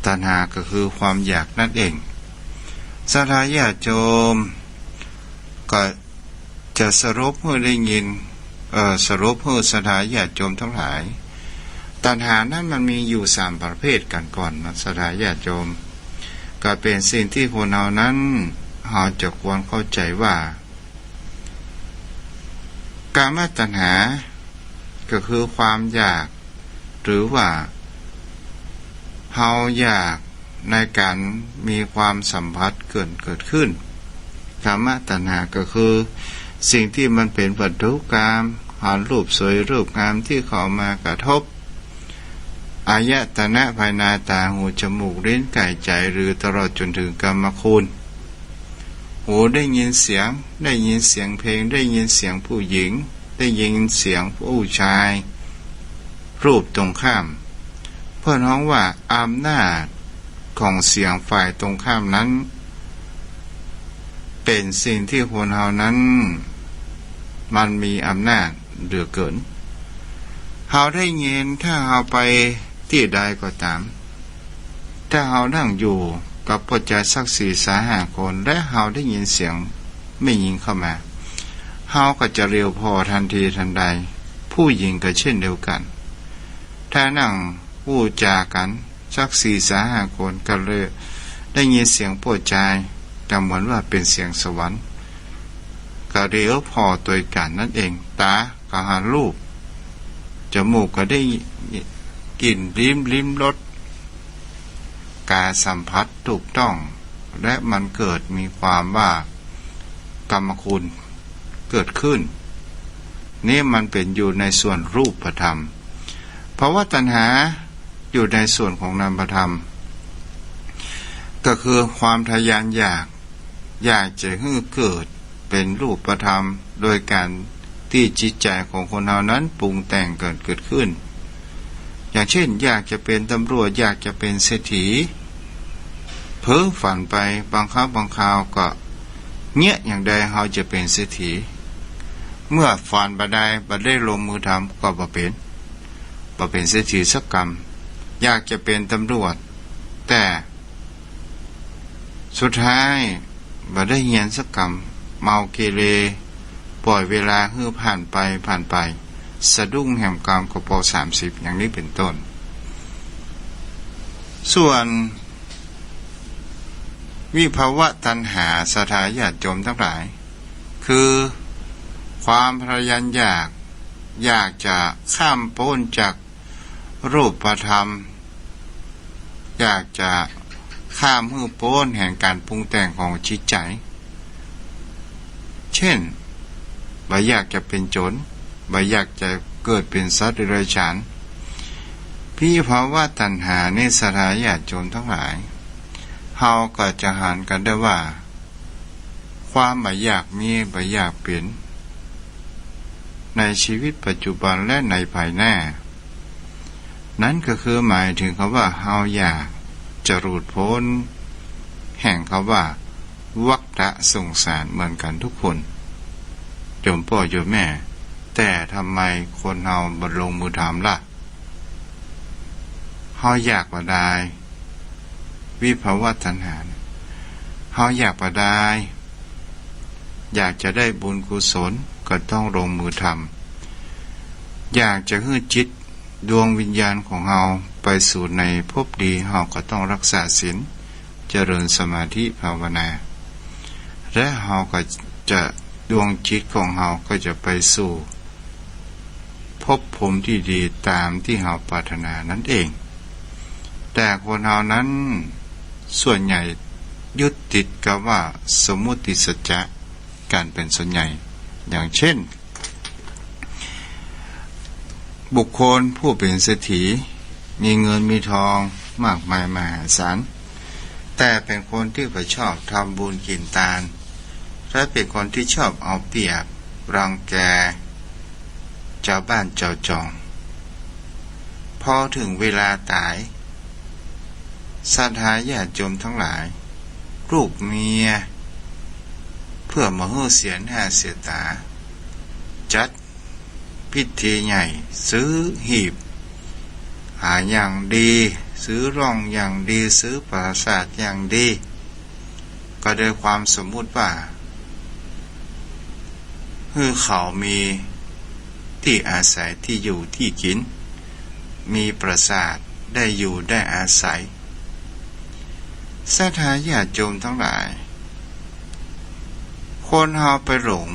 ตัณหาก็คือความอยากนั่นเอง ศรัทธาญาติโยม ก็จะสรุปหื้อได้ยิน เอ่อ สรุปหื้อศรัทธาญาติโยมตังหลาย ตัณหานั้นมันมีอยู่สามประเภทกั๋นก่อนนะ ศรัทธาญาติโยม ก็เป๋นสิ่งตี้คนเฮานั้น เฮาจะควรเข้าใจ๋ว่า กามตัณหา ก็คือความอยาก หรือว่าเฮาอยากในก๋านมีความสัมผัสเกิด เกิดขึ้น กามตัณหาก็คือสิ่งตี้มันเป๋นวัตถุกรรม หันรูปสวยรูปงามตี้เข้ามากระทบ อายตนะภายในต๋า หู จมูก ลิ้น ก๋าย ใจ๋ หรือตลอดจ๋นเถิงกามคุณ หูได้ยินเสียง ได้ยินเสียงเพลง ได้ยินเสียงผู้หญิง ได้ยินเสียงผู้ชาย รูปตรงข้าม เปิ้นฮ้องว่าอำนาจของเสียงฝ่ายตรงข้ามนั้น เป๋นสิ่งตี้คนเฮานั้น มันมีอำนาจเหลือเกิน เฮาได้ยิน ถ้าเฮาไปตี้ใดก็ต๋าม ถ้าเฮานั่งอยู่กับป้อจายสักสี่สามห้าคน และเฮาได้ยินเสียงแม่ญิงเข้ามา เฮาก็จะเหลียวผ่อตันทีตันใด ผู้หญิงก็เช่นเดียวกั๋น ถ้านั่งอู้จ๋ากั๋นสักสี่สามห้าคน ก็เลยได้ยินเสียงป้อจาย ก็เหมือนว่าเป๋นเสียงสวรรค์ ก็เหลียวผ่อตวยกั๋นนั้นเอง ต๋า ก็หันรูป จมูกก็ได้กลิ่น ลิ้ม ลิ้มรส ก๋ายสัมผัสถูกต้อง และมันเกิดมีความว่ากรรมคุณเกิดขึ้น นี่มันเป๋นอยู่ในส่วนรูปธรรม ภวตัณหาอยู่ในส่วนของนามธรรม ก็คือความทะยานอยาก อยากจะหื้อเกิดเป๋นรูปธรรม โดยก๋านตี้จิตใจ๋ของคนเฮานั้นปรุงแต่งเกิด เกิดขึ้น อย่างเช่น อยากจะเป๋นตำรวจ อยากจะเป๋นเศรษฐี เพ้อฝันไป บางครั้งบางคราวก็เยียะอย่างใดเฮาจะเป๋นเศรษฐี เมื่อฝันบ่ได้ บ่ได้ลงมือทำ ก็บ่เป๋น บ่เป๋นเศรษฐีสักกำ อยากจะเป๋นตำรวจ แต่ สุดท้ายบ่ได้เฮียนสักกำ เมาเกเร ป่อยเวลาหื้อผ่านไป ผ่านไป สะดุ้งแหมกำก็ปอสามสิบ อย่างนี้เป๋นต้น ส่วนวิภวตัณหา ศรัทธาญาติโยมตังหลาย คือความทะยานอยาก อยากจะข้ามป๊นจาก รูปธรรม อยากจะข้ามหื้อป๊นแห่งก๋านปรุงแต่งของจิตใจ๋ เช่น บ่อยากจะเป๋นโจ๋ร บ่อยากจะเกิดเป๋นสัตว์เดรัจฉาน วิภวตัณหา นี่ศรัทธาญาติโยมตังหลาย เฮาก็จะหันกั๋นได้ว่า ความบ่อยากมี บ่อยากเป๋น ในชีวิตปัจจุบันและในภายหน้า นั้นก็คือหมายเถิงกำว่าเฮาอยากจะหลุดป๊นแห่งกำว่าวัฏฏะสงสารเหมือนกั๋นทุกคน โยมป้อโยมแม่ แต่ทำไมคนเฮาบ่ลงมือทำล่ะ เฮาอยากบ่ดาย วิภวตัณหา เฮาอยากบ่ดาย อยากจะได้บุญกุศล ก็ต้องลงมือทำ อยากจะหื้อจิตดวงวิญญาณของเฮาไปสู่ในภพดี เฮาก็ต้องรักษาศีล เจริญสมาธิภาวนา และเฮาก็จะ ดวงจิตของเฮาก็จะไปสู่ ภพภูมิตี้ดีต๋ามตี้เฮาปรารถนานั้นเอง แต่คนเฮานั้นส่วนใหญ่ยึดติดกับว่าสมมุติสัจจะกั๋นเป๋นส่วนใหญ่ อย่างเช่น บุคคลผู้เป๋นเศรษฐี มีเงินมีทองมากมายมหาศาล แต่เป๋นคนตี้บ่ชอบทำบุญกิ๋นตาน และเป๋นคนตี้ชอบเอาเปรียบรังแกจาวบ้านจาวจอง พอเถิงเวลาต๋าย ศรัทธาญาติโยมตังหลาย ลูกเมีย เปื้อบ่หื้อเสียหน้าเสียต๋า จัด พิธีใหญ่ ซื้อหีบผ้าอย่างดี ซื้อร่องอย่างดี ซื้อปราสาทอย่างดี ก็โดยความสมมุติว่า หื้อเขามีตี้อาศัยตี้อยู่ตี้กิ๋น มีปราสาทได้อยู่ได้อาศัย ศรัทธาญาติโยมตังหลาย คนเฮาไปหลง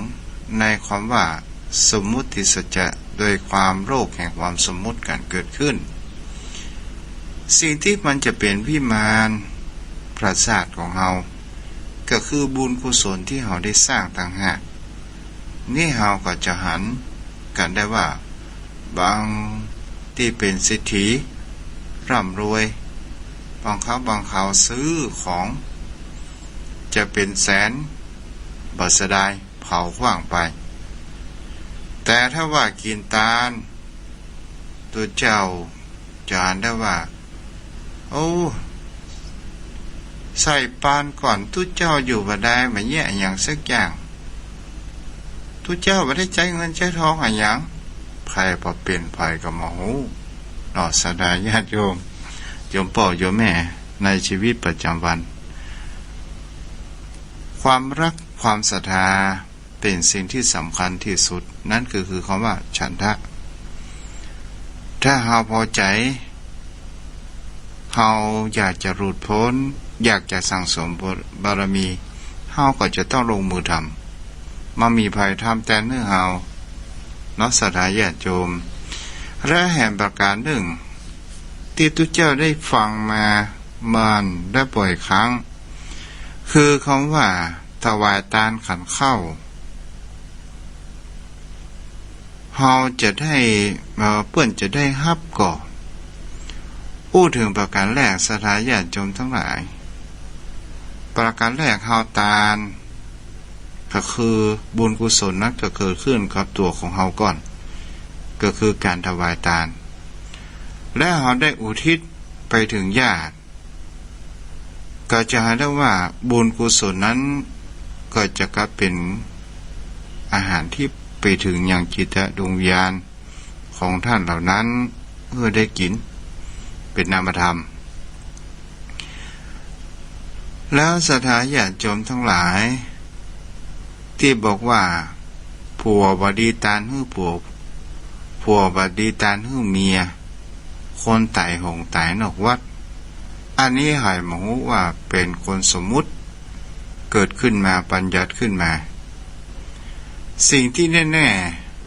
ในคำว่าสมมุติสัจจะ โดยความโลภแห่งความสมมุติกั๋นเกิดขึ้น สิ่งตี้มันจะเป๋นวิมานปราสาทของเฮา ก็คือบุญกุศลตี้เฮาได้สร้างต่างหาก นี่เฮาก็จะหันกั๋นได้ว่า บางตี้เป๋นเศรษฐีร่ำรวย บางครั้งบางคราวซื้อของจะเป๋นแสน บ่เสียดาย เผาขว้างไป แต่ถ้าว่ากิ๋นตาน ตุ๊เจ้าจะหันได้ว่า โอ้ ใส่ปานก่อนตุ๊เจ้าอยู่บ่ได้ บ่าเยียะอะหยังสักอย่าง ตุ๊เจ้าบ่ได้ใจ๊เงินใจ๊ทองอะหยัง ใผบ่เป๋นใผก็บ่ฮู้เนาะ ศรัทธาญาติโยม โยมป้อโยมแม่ ในชีวิตประจำวัน ความรักความศรัทธา เป๋นสิ่งตี้สำคัญตี้สุด นั้นก็คือคำว่าฉันทะ ถ้าเฮาพอใจ๋ เฮาอยากจะหลุดป๊น อยากจะสั่งสมบารมี เฮาก็จะต้องลงมือทำ บ่มีใผทำแตนหื้อเฮาเนาะ ศรัทธาญาติโยม และแหมประก๋านนึ่ง ตี้ตุ๊เจ้าได้ฟังมาบ่อยและบ่อยครั้ง คือคำว่าถวายตานขันข้าว เฮาจะได้ เอ่อ เปิ้นจะได้ฮับก่อ อู้เถิงประก๋านแรก ศรัทธาญาติโยมตังหลาย ประก๋านแรก เฮาตาน ก็คือบุญกุศลนั้นก็เกิดขึ้นกับตั๋วของเฮาก่อน ก็คือก๋านถวายตาน และเฮาได้อุทิศไปเถิงญาติ ก็จะหันได้ว่าบุญกุศลนั้นก็จะกลับเป๋นอาหารตี้ไปเถิงยังจิตดวงวิญญาณของต้านเหล่านั้นหื้อได้กิ๋น เป๋นนามธรรม แล้วศรัทธาญาติโยมตังหลาย ตี้บอกว่า ผัวบ่ดีตานหื้อผัว ผัวบ่ดีตานหื้อเมีย คนต๋ายโหงต๋ายนอกวัด อันนี้ใผบ่ฮู้ว่าเป๋นคนสมมุติ เกิดขึ้นมา บัญญัติขึ้นมา สิ่งตี้แน่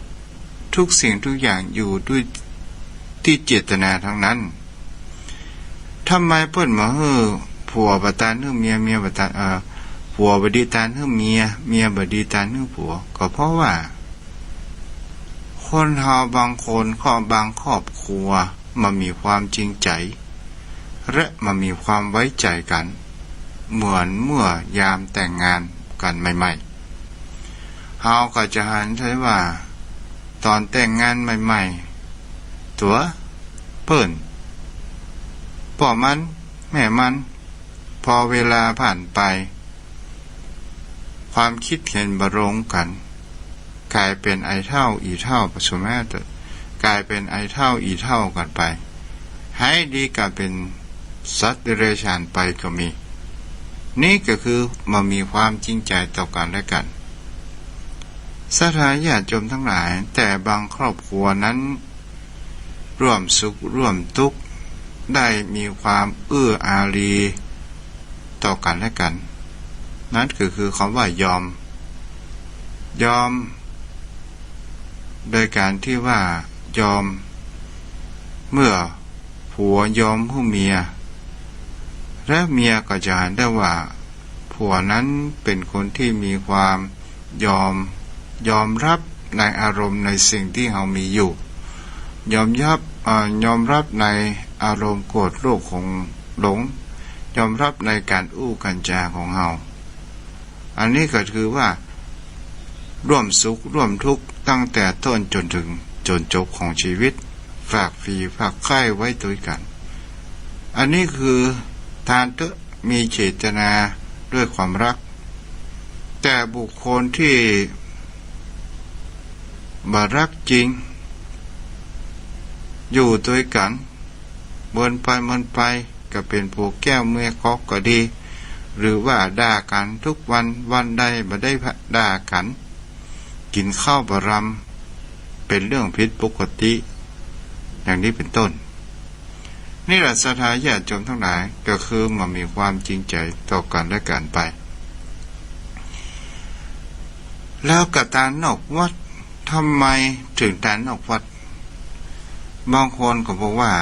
ๆ ทุกสิ่งทุกอย่างอยู่ด้วยตี้เจตนาตังนั้น ทำไมเปิ้นบ่หื้อผัวบ่ตานหื้อเมีย เมียบ่ตาน เอ่อ ผัวบ่ดีตานหื้อเมีย เมียบ่ดีตานหื้อผัว ก็เพราะว่า คนเฮาบางคน ครอบ บางครอบครัว บ่มีความจริงใจ๋ และบ่มีความไว้ใจ๋กั๋น เหมือนเมื่อยามแต่งงานกั๋นใหม่ๆ เฮาก็จะหันใจ้ว่า ต๋อนแต่งงานใหม่ๆ ตั๋วเปิ้น ป้อมัน แม่มัน พอเวลาผ่านไป ความคิดเห็นบ่ตรงกั๋น ก๋ายเป๋นไอ้เฒ่าอี่เฒ่า ประสมมาเต๊อะ ก๋ายเป๋นไอ้เฒ่าอี่เฒ่ากั๋นไป ไฮดีก๋ายเป๋นสัตว์เดรัจฉานไปก็มี นี่ก็คือบ่มีความจริงใจ๋ต่อกั๋นและกั๋น ศรัทธาญาติโยมตังหลาย แต่บางครอบครัวนั้น ร่วมสุขร่วมตุ๊กข์ ได้มีความเอื้ออารีต่อกั๋นและกั๋น นั้นก็คือคำว่ายอม ยอม โดยก๋านตี้ว่ายอม เมื่อผัวยอมหื้อเมีย และเมียก็จะหันได้ว่า ผัวนั้นเป๋นคนตี้มีความยอม ยอมฮับในอารมณ์ในสิ่งตี้เฮามีอยู่ ยอมฮับ เอ่อ ยอมฮับในอารมณ์โกรธโลภหลง ยอมฮับในก๋านอู้ก๋านจ๋าของเฮา อันนี้ก็คือว่า ร่วมสุขร่วมตุ๊กข์ตั้งแต่ต้นจ๋นเถิงจ๋นจบของจีวิต ฝากผีฝากไข้ไว้ตวยกั๋น อันนี้คือตานเต๊อะ มีเจตนาด้วยความฮัก แต่บุคคลตี้บ่ฮักจริง อยู่ตวยกั๋น เมินไปเมินไป ก็เป๋นผัวแก้วเมียก๊อกก็ดี หรือว่าด่ากั๋นทุกวัน วันใดบ่ได้ด่ากั๋น กิ๋นข้าวบ่ลำ เป๋นเรื่องผิดปกติ อย่างนี้เป๋นต้น นี่แหละศรัทธาญาติโยมตังหลาย ก็คือบ่มีความจริงใจ๋ต่อกั๋นและกั๋นไป แล้วก็ตานนอกวัด ทำไมเถิงตานนอกวัด บางคนก็บอกว่า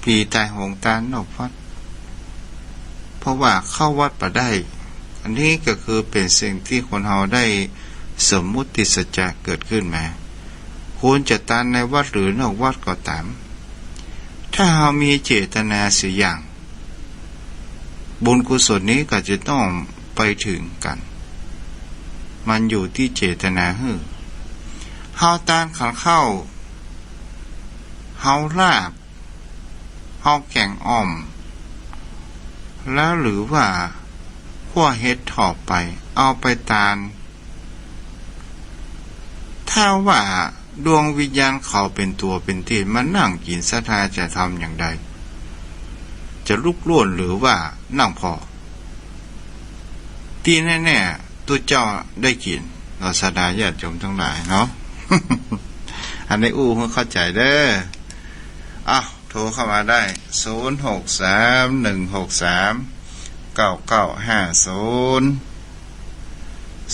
ผีต๋ายโหงตานนอกวัด เพราะว่าเข้าวัดบ่ได้ อันนี้ก็คือเป๋นสิ่งตี้คนเฮาได้สมมุติสัจจะเกิดขึ้นมา ควรจะตานในวัดหรือนอกวัดก็ต๋าม ถ้าเฮามีเจตนาเสียอย่าง บุญกุศลนี้ก็จะต้องไปเถิงกั๋น มันอยู่ตี้เจตนาหื้อ เฮาตานขันข้าว เฮาลาบ เฮาแก๋งอ่อม แล้วหรือว่า คั่วเห็ดถ่อไป เอาไปตาน ถ้าว่าดวงวิญญาณเขาเป๋นตั๋วเป๋นตี้มานั่งกิ๋น ศรัทธาจะทำอย่างใด จะลุกล่วนหรือว่านั่งผ่อ ตี้แน่ๆ ตุ๊เจ้าได้กิ๋น เนาะ ศรัทธาญาติโยมตังหลายเนาะ อันนี้อู้หื้อเข้าใจ๋เด้อ อ้าว โทรเข้ามาได้ ศูนย์หกสาม หนึ่งหกสาม เก้าเก้าห้าศูนย์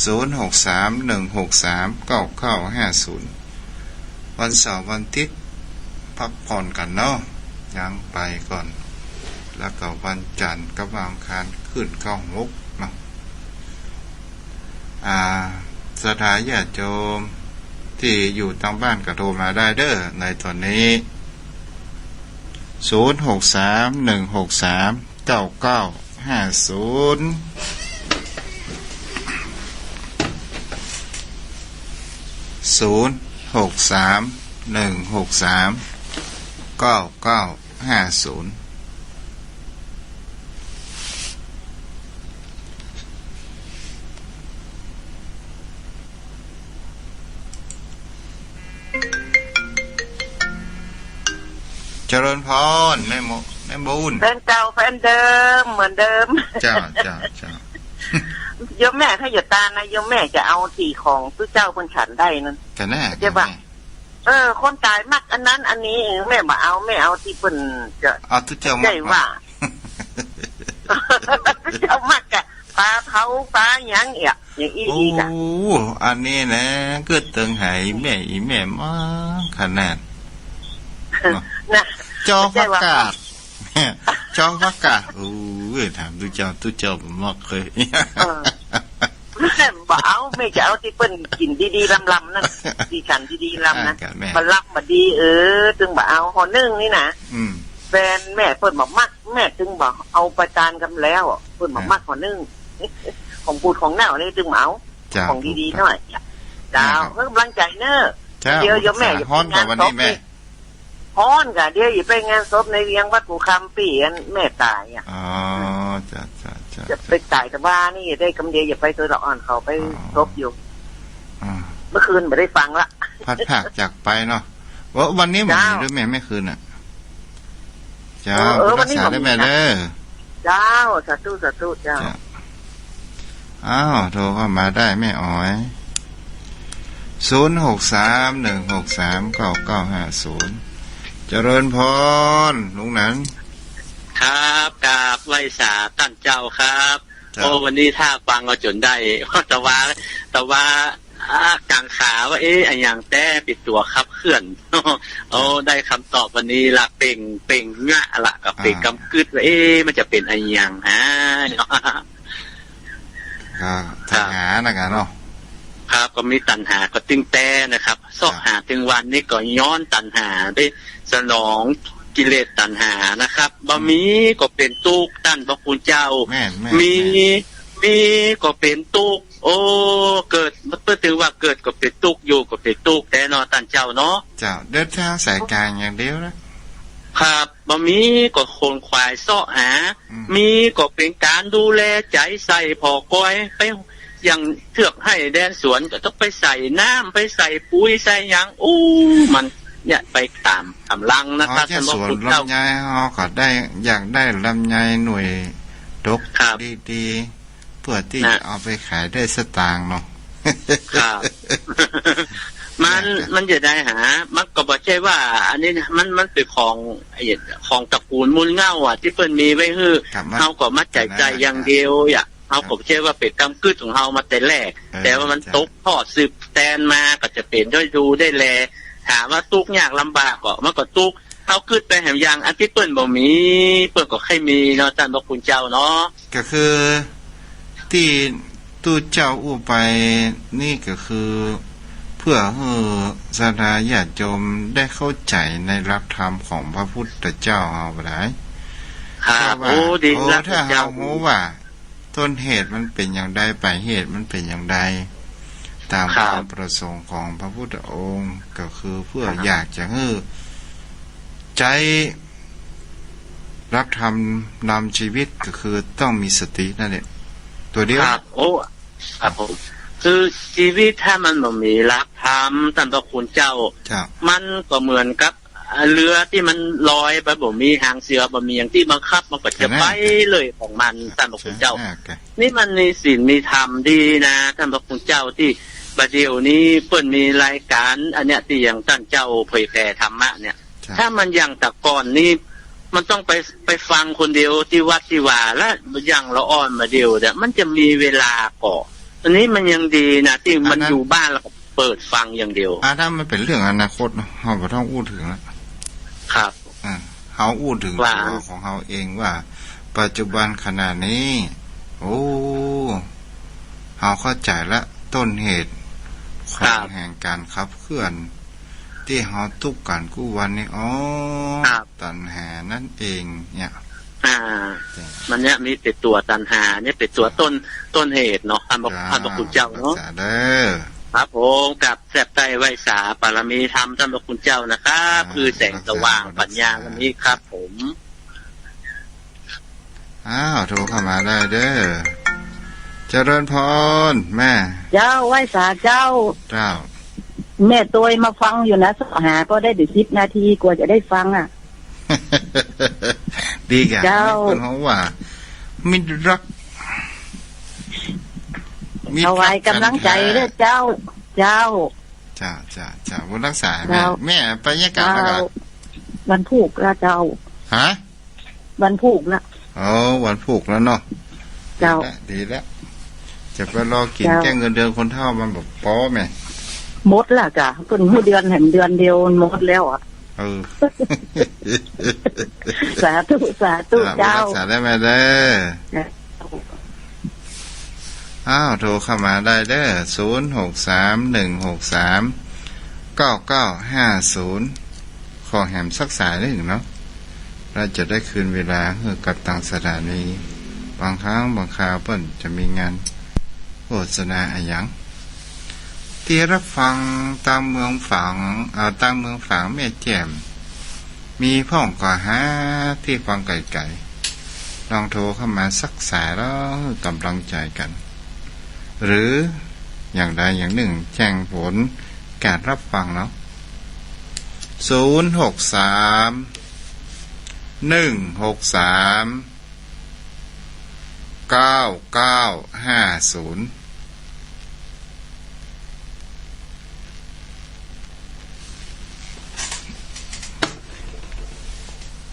ศูนย์หกสาม หนึ่งหกสาม เก้าเก้าห้าศูนย์ วันเสาร์วันอาทิตย์ พักผ่อนกั๋นเนาะ ยังไปก่อน แล้วก็วันจันทร์กับวันอังคารขึ้นเก้าหกเนาะ อ่า ศรัทธาญาติโยมตี้อยู่ตางบ้านก็โทรมาได้เด้อ ในต๋อนนี้ ศูนย์หกสาม หนึ่งหกสาม เก้าเก้าห้าศูนย์ ศูนย์หกสาม หนึ่งหกสาม เก้าเก้าห้าศูนย์ เจริญพร แม่โม แม่บุญ แฟนเก่าแฟนเดิมเหมือนเดิม เจ้า เจ้า เจ้า โยมแม่ถ้าอย่าตานนะ โยมแม่จะเอาตี้ของตุ๊เจ้าเปิ้นฉันได้นั้น ก็แน่ ใจ้ปะ ก็แน่ เออ คนต๋ายมักอันนั้นอันนี้ แม่บ่เอา แม่เอาตี้เปิ้นจะ เอาตุ๊เจ้ามัก ใจ้ว่า ตุ๊เจ้ามักอะ ปลาเผาปลาหยังเอี้ย อย่างอี้ โอ้ ดีกะ อันนี้นะ กึ๊ดเติงหายแม่ อี่แม่มักขนาด นะ จอผักกาด จอผักกาด โอ้ย ถามตุ๊เจ้า ตุ๊เจ้าบ่มักเกย เออ แม่บ่เอา แม่จะเอาตี้เปิ้นกิ๋นดีๆ ลำๆ นั้น ตี้ฉันดีๆ ลำนะ อ่า กะแม่ บ่ลำบ่ดี เออ ตึงบ่เอา ห่อนึ่งนี่นะ อืม แฟนแม่เปิ้นบ่มัก แม่ตึงบ่เอาไปตานกำแล้วอะ เปิ้นบ่มัก อ่า ห่อนึ่ง ของบูดของเน่านี่ตึงบ่เอา เจ้า ของดีๆ หน่อย เจ้า เออ หื้อกำลังใจ๋เน่อ เจ้า เดี๋ยว เดี๋ยวแม่จะไปงานศพนี่ ฮ้อนก่อวันนี้แม่ ฮ้อนก่ะ เดี๋ยวจะไปงานศพในเวียงวัดภูคำปี้อันแม่ต๋ายอะ อ๋อ เจ้า เจ้า เจ้า จะไปต๋ายตะวานี่ จะได้กำเดียว จะไปตวยละอ่อนเขาไป อ๋อ ศพอยู่ อ่า เมื่อคืนบ่ได้ฟังละ พลัดพรากจากไปเนาะ ว่าวันนี้บ่มี เจ้า ด้วยแม่ เมื่อคืนน่ะ เจ้า เออ เออ บุญรักษา วันนี้บ่มี ด้วยแม่เด้อ เจ้า สาธุ สาธุ เจ้า เจ้า อ้าว โทรเข้ามาได้แม่อ๋อย ศูนย์หกสาม หนึ่งหกสาม เก้าเก้าห้าศูนย์ เจริญพร ลุงหนัน ครับ กราบไหว้สาต้านเจ้าครับ ครับ โอ้ วันนี้ถ้าฟังก็จ๋นได้ ตะวา ตะวา อ่า กังขาว่า เอ๊ะ อะหยังแต๊เป๋นตั๋วขับเคลื่อน โอ้ ได้กำตอบวันนี้ละ เป่ง เป่งงะละ ก็เป่ง อ่า กำกึ๊ดว่า เอ๊ะ มันจะเป๋นอะหยังฮะ ก็ตัณหานะกะเนาะ ครับ ก็มีตัณหาก็ตึงแต๊นะครับ เซาะหาตึงวันนี้ก็ย้อนตัณหา ได้สนองกิเลสตัณหานะครับ บ่มีก็เป๋นตุ๊กข์ ต้านพระคุณเจ้า แม่น แม่น มี แม่น มีก็เป๋นตุ๊กข์ โอ้ เกิด เปิ้นถือว่าเกิดก็เป๋นตุ๊กข์ อยู่ก็เป๋นตุ๊กข์แต๊เนาะ ต้านเจ้าเนาะ เจ้า เดินทางสายกลางอย่างเดียวนะ ครับ บ่มีก็ขนขวายเซาะหา อืม มีก็เป๋นก๋านดูแลใจ๋ใส่ผ่อกอย ไปหยังเทือกไฮ่แดนสวนก็ต้องไปใส่น้ำ ไปใส่ปุ๋ยใส่หยัง อู้ มันเนี่ยไปต๋ามก๋ำลังนะครับ อ๋อ เจ้า ต้านพระคุณเจ้า สวนลำไย เฮาก็ได้ อยากได้ลำไยหน่วยดก ครับ ดีๆ เปื้อตี้ นะ จะเอาไปขายได้สตางค์เนาะ ครับ มัน เนี่ย มันจะได้หา มันก็บ่ใจ้ว่า อันนี้นะ มัน มันเป๋นของ ไอ้ ของตระกูลมูลเหง้าอะ ตี้เปิ้นมีไว้หื้อ ครับ มัน เฮาก็มาใจ๋ใจ๋อย่างเดียวอะ เฮาก็บ่ใจ้ว่าเป๋นกำกึ๊ดของเฮามาแต่แรก เออ แต่ว่ามัน เจ้า ตกทอดสืบแตนมา ก็จะเป๋นได้ดูได้แล ถามว่าตุ๊กข์ยากลำบากก็ มันก็ตุ๊กข์ เฮากึ๊ดไปแหมอย่าง อันตี้เปิ้นบ่มี เปิ้นก็ใค่มีเนาะ ต้านพระคุณเจ้าเนาะ ก็คือตี้ตุ๊เจ้าอู้ไปนี่ก็คือ เปื้อหื้อศรัทธาญาติโยมได้เข้าใจ๋ในหลักธรรมของพระพุทธเจ้าเฮาบ่ได้ ครับ แต่ว่า โอ้ ดี โอ้ ละ ถ้าเฮา เจ้า ฮู้ว่าต้นเหตุมันเป๋นอย่างใด ปลายเหตุมันเป๋นอย่างใด ต๋าม ครับ ความประสงค์ของพระพุทธองค์ ก็คือเปื้อ ครับ อยากจะหื้อใจ๊หลักธรรมนำชีวิต ก็คือต้องมีสตินั่นแหละ ตั๋วเดียว ครับ โอ้ ครับผม คือชีวิตถ้ามันบ่มีหลักธรรม ต้านพระคุณเจ้า เจ้า มันก็เหมือนกับ เอ่อ เฮือตี้มันลอยไป บ่มีหางเสือ บ่มีหยังตี้บังคับ มันก็จะ ใช่ ไปเลยของมัน ใช่ ต้านพระคุณเจ้า ใช่ นี่มันมีศีลมีธรรมดีนะ ต้านพระคุณเจ้า ตี้บ่าเดี่ยวนี้เปิ้นมีรายก๋าน อันเนี้ย ตี้อย่างต้านเจ้าเผยแผ่ธรรมะเนี่ย ใช่ ถ้ามันอย่างแต่ก่อนนี้ มันต้องไป ไปฟังคนเดียวตี้วัดตี้วา และอย่างละอ่อนบ่าเดี่ยวเนี่ย มันจะมีเวลาก่อ อันนี้มันยังดีนะ ตี้มัน อันนั้น อยู่บ้านแล้วก็เปิดฟังอย่างเดียว อันนั้นมันเป๋นเรื่องอนาคตเนาะ เฮาบ่ต้องอู้เถิงละ ครับ อ่า เฮาอู้เถิง ว่า ตั๋วของเฮาเองว่า ปัจจุบันขณะนี้ โอ้ เฮาเข้าใจ๋ละ ต้นเหตุ ครับ ของแห่งก๋านขับเคลื่อน ตี้เฮาตุ๊กข์กั๋นกู้วันนี้ อ๋อ ครับ ตัณหานั่นเองเนี่ย อ่า เนี่ย มันเนี่ยมีเป๋นตั๋วตัณหาเนี่ยเป๋นตั๋ว ครับ ต้น ต้นเหตุเนาะ ต้านพระ ครับ ต้านพระคุณเจ้าเนาะ รักษาเด้อ ครับผม กับแซบใต้ไหว้สาบารมีธรรมต้านพระคุณเจ้านะครับ ครับ คือแสงสว่าง รักษา ปัญญาวันนี้ครับผม อ้าว โทรเข้ามาได้เด้อ เจริญพรแม่ เจ้า ไหว้สาเจ้า เจ้า แม่ตวยมาฟังอยู่นะ เซาะหาก็ได้เดี๋ยวสิบนาทีกว่าจะได้ฟังอะ ดีก่ะ เจ้า แม่คนเขาว่า มิตรรัก มิตรรัก ถวายก๋ำลังใจ๋เด้อเจ้า เจ้า เจ้า เจ้า เจ้า บุญรักษา เจ้า แม่ แม่ไปยังก๋านแล้วก่ะ เจ้า วันพูกแล้วเจ้า ฮะ วันพูกละ อ๋อ วันพูกแล้วเนาะ เจ้า ดีละ ดีละ จะไปรอกิ๋น เจ้า แก้เงินเดือนคนเฒ่ามันบ่ปอแม่ หมดละก่ะ เปิ้นหื้อเดือนแหมเดือนเดียวมันหมดแล้วอะ เออ สาธุ สาธุ อ่า เจ้า รักษาได้แม่เด้อ เจ้า อ้าว โทรเข้ามาได้เด้อ ศูนย์หกสาม หนึ่งหกสาม เก้าเก้าห้าศูนย์ ขอแหมสักสายหนึ่งเนาะ แล้วจะได้คืนเวลาหื้อกับตางสถานี บางครั้งบางคราวเปิ้นจะมีงานโฆษณาอะหยัง ตี้ฮับฟังตางเมืองฝาง เอ่อ ตางเมืองฝางแม่แจ่ม มีพ่องก่อหาตี้ฟังไก๋ๆ ลองโทรเข้ามาสักสายแล้วหื้อก๋ำลังใจ๋กั๋น หรืออย่างใดอย่างนึ่งแจ้งผลก๋านฮับฟังเนาะ ศูนย์หกสาม หนึ่งหกสาม เก้าเก้าห้าศูนย์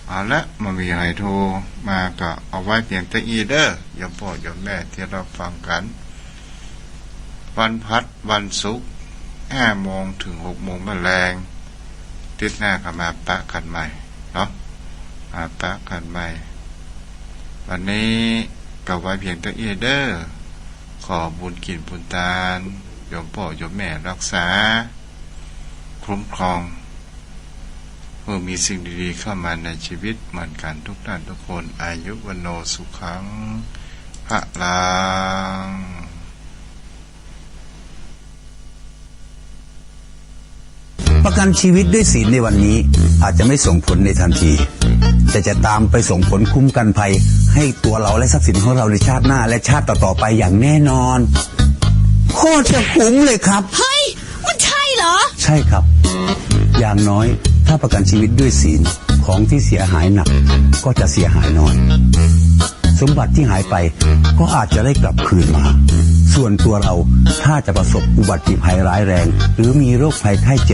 เอาละ บ่มีใผโทรมาก็เอาไว้เปียงเต้าอี้เด้อ โยมป้อโยมแม่ตี้ฮับฟังกั๋น วันพฤหัส วันศุกร์ ห้าโมงเถิงหกโมงแลง ติ๊ดหน้าก็มาปะกั๋นใหม่เนาะ มาปะกั๋นใหม่ วันนี้ก็ไว้เปียงเต้าอี้เด้อ ขอบุญกิ๋นบุญตาน โยมป้อโยมแม่ฮักษา คุ้มครอง หื้อมีสิ่งดีๆ เข้ามาในชีวิตเหมือนกั๋นทุกท่านทุกคน อายุวัณโณสุขัง พลัง ประกันชีวิตด้วยศีลในวันนี้ อาจจะไม่ส่งผลในทันที แต่จะตามไปส่งผลคุ้มกันภัย ให้ตัวเราและทรัพย์สินของเราในชาติหน้าและชาติต่อๆ ไปอย่างแน่นอน โคตรจะคุ้มเลยครับ เฮ้ย มันใช่เหรอ ใช่ครับ อย่างน้อยถ้าประกันชีวิตด้วยศีล ของที่เสียหายหนักก็จะเสียหายน้อย สมบัติที่หายไปก็อาจจะได้กลับคืนมา ส่วนตัวเราถ้าจะประสบอุบัติภัยร้ายแรง หรือมีโรคภัยไข้เจ็บ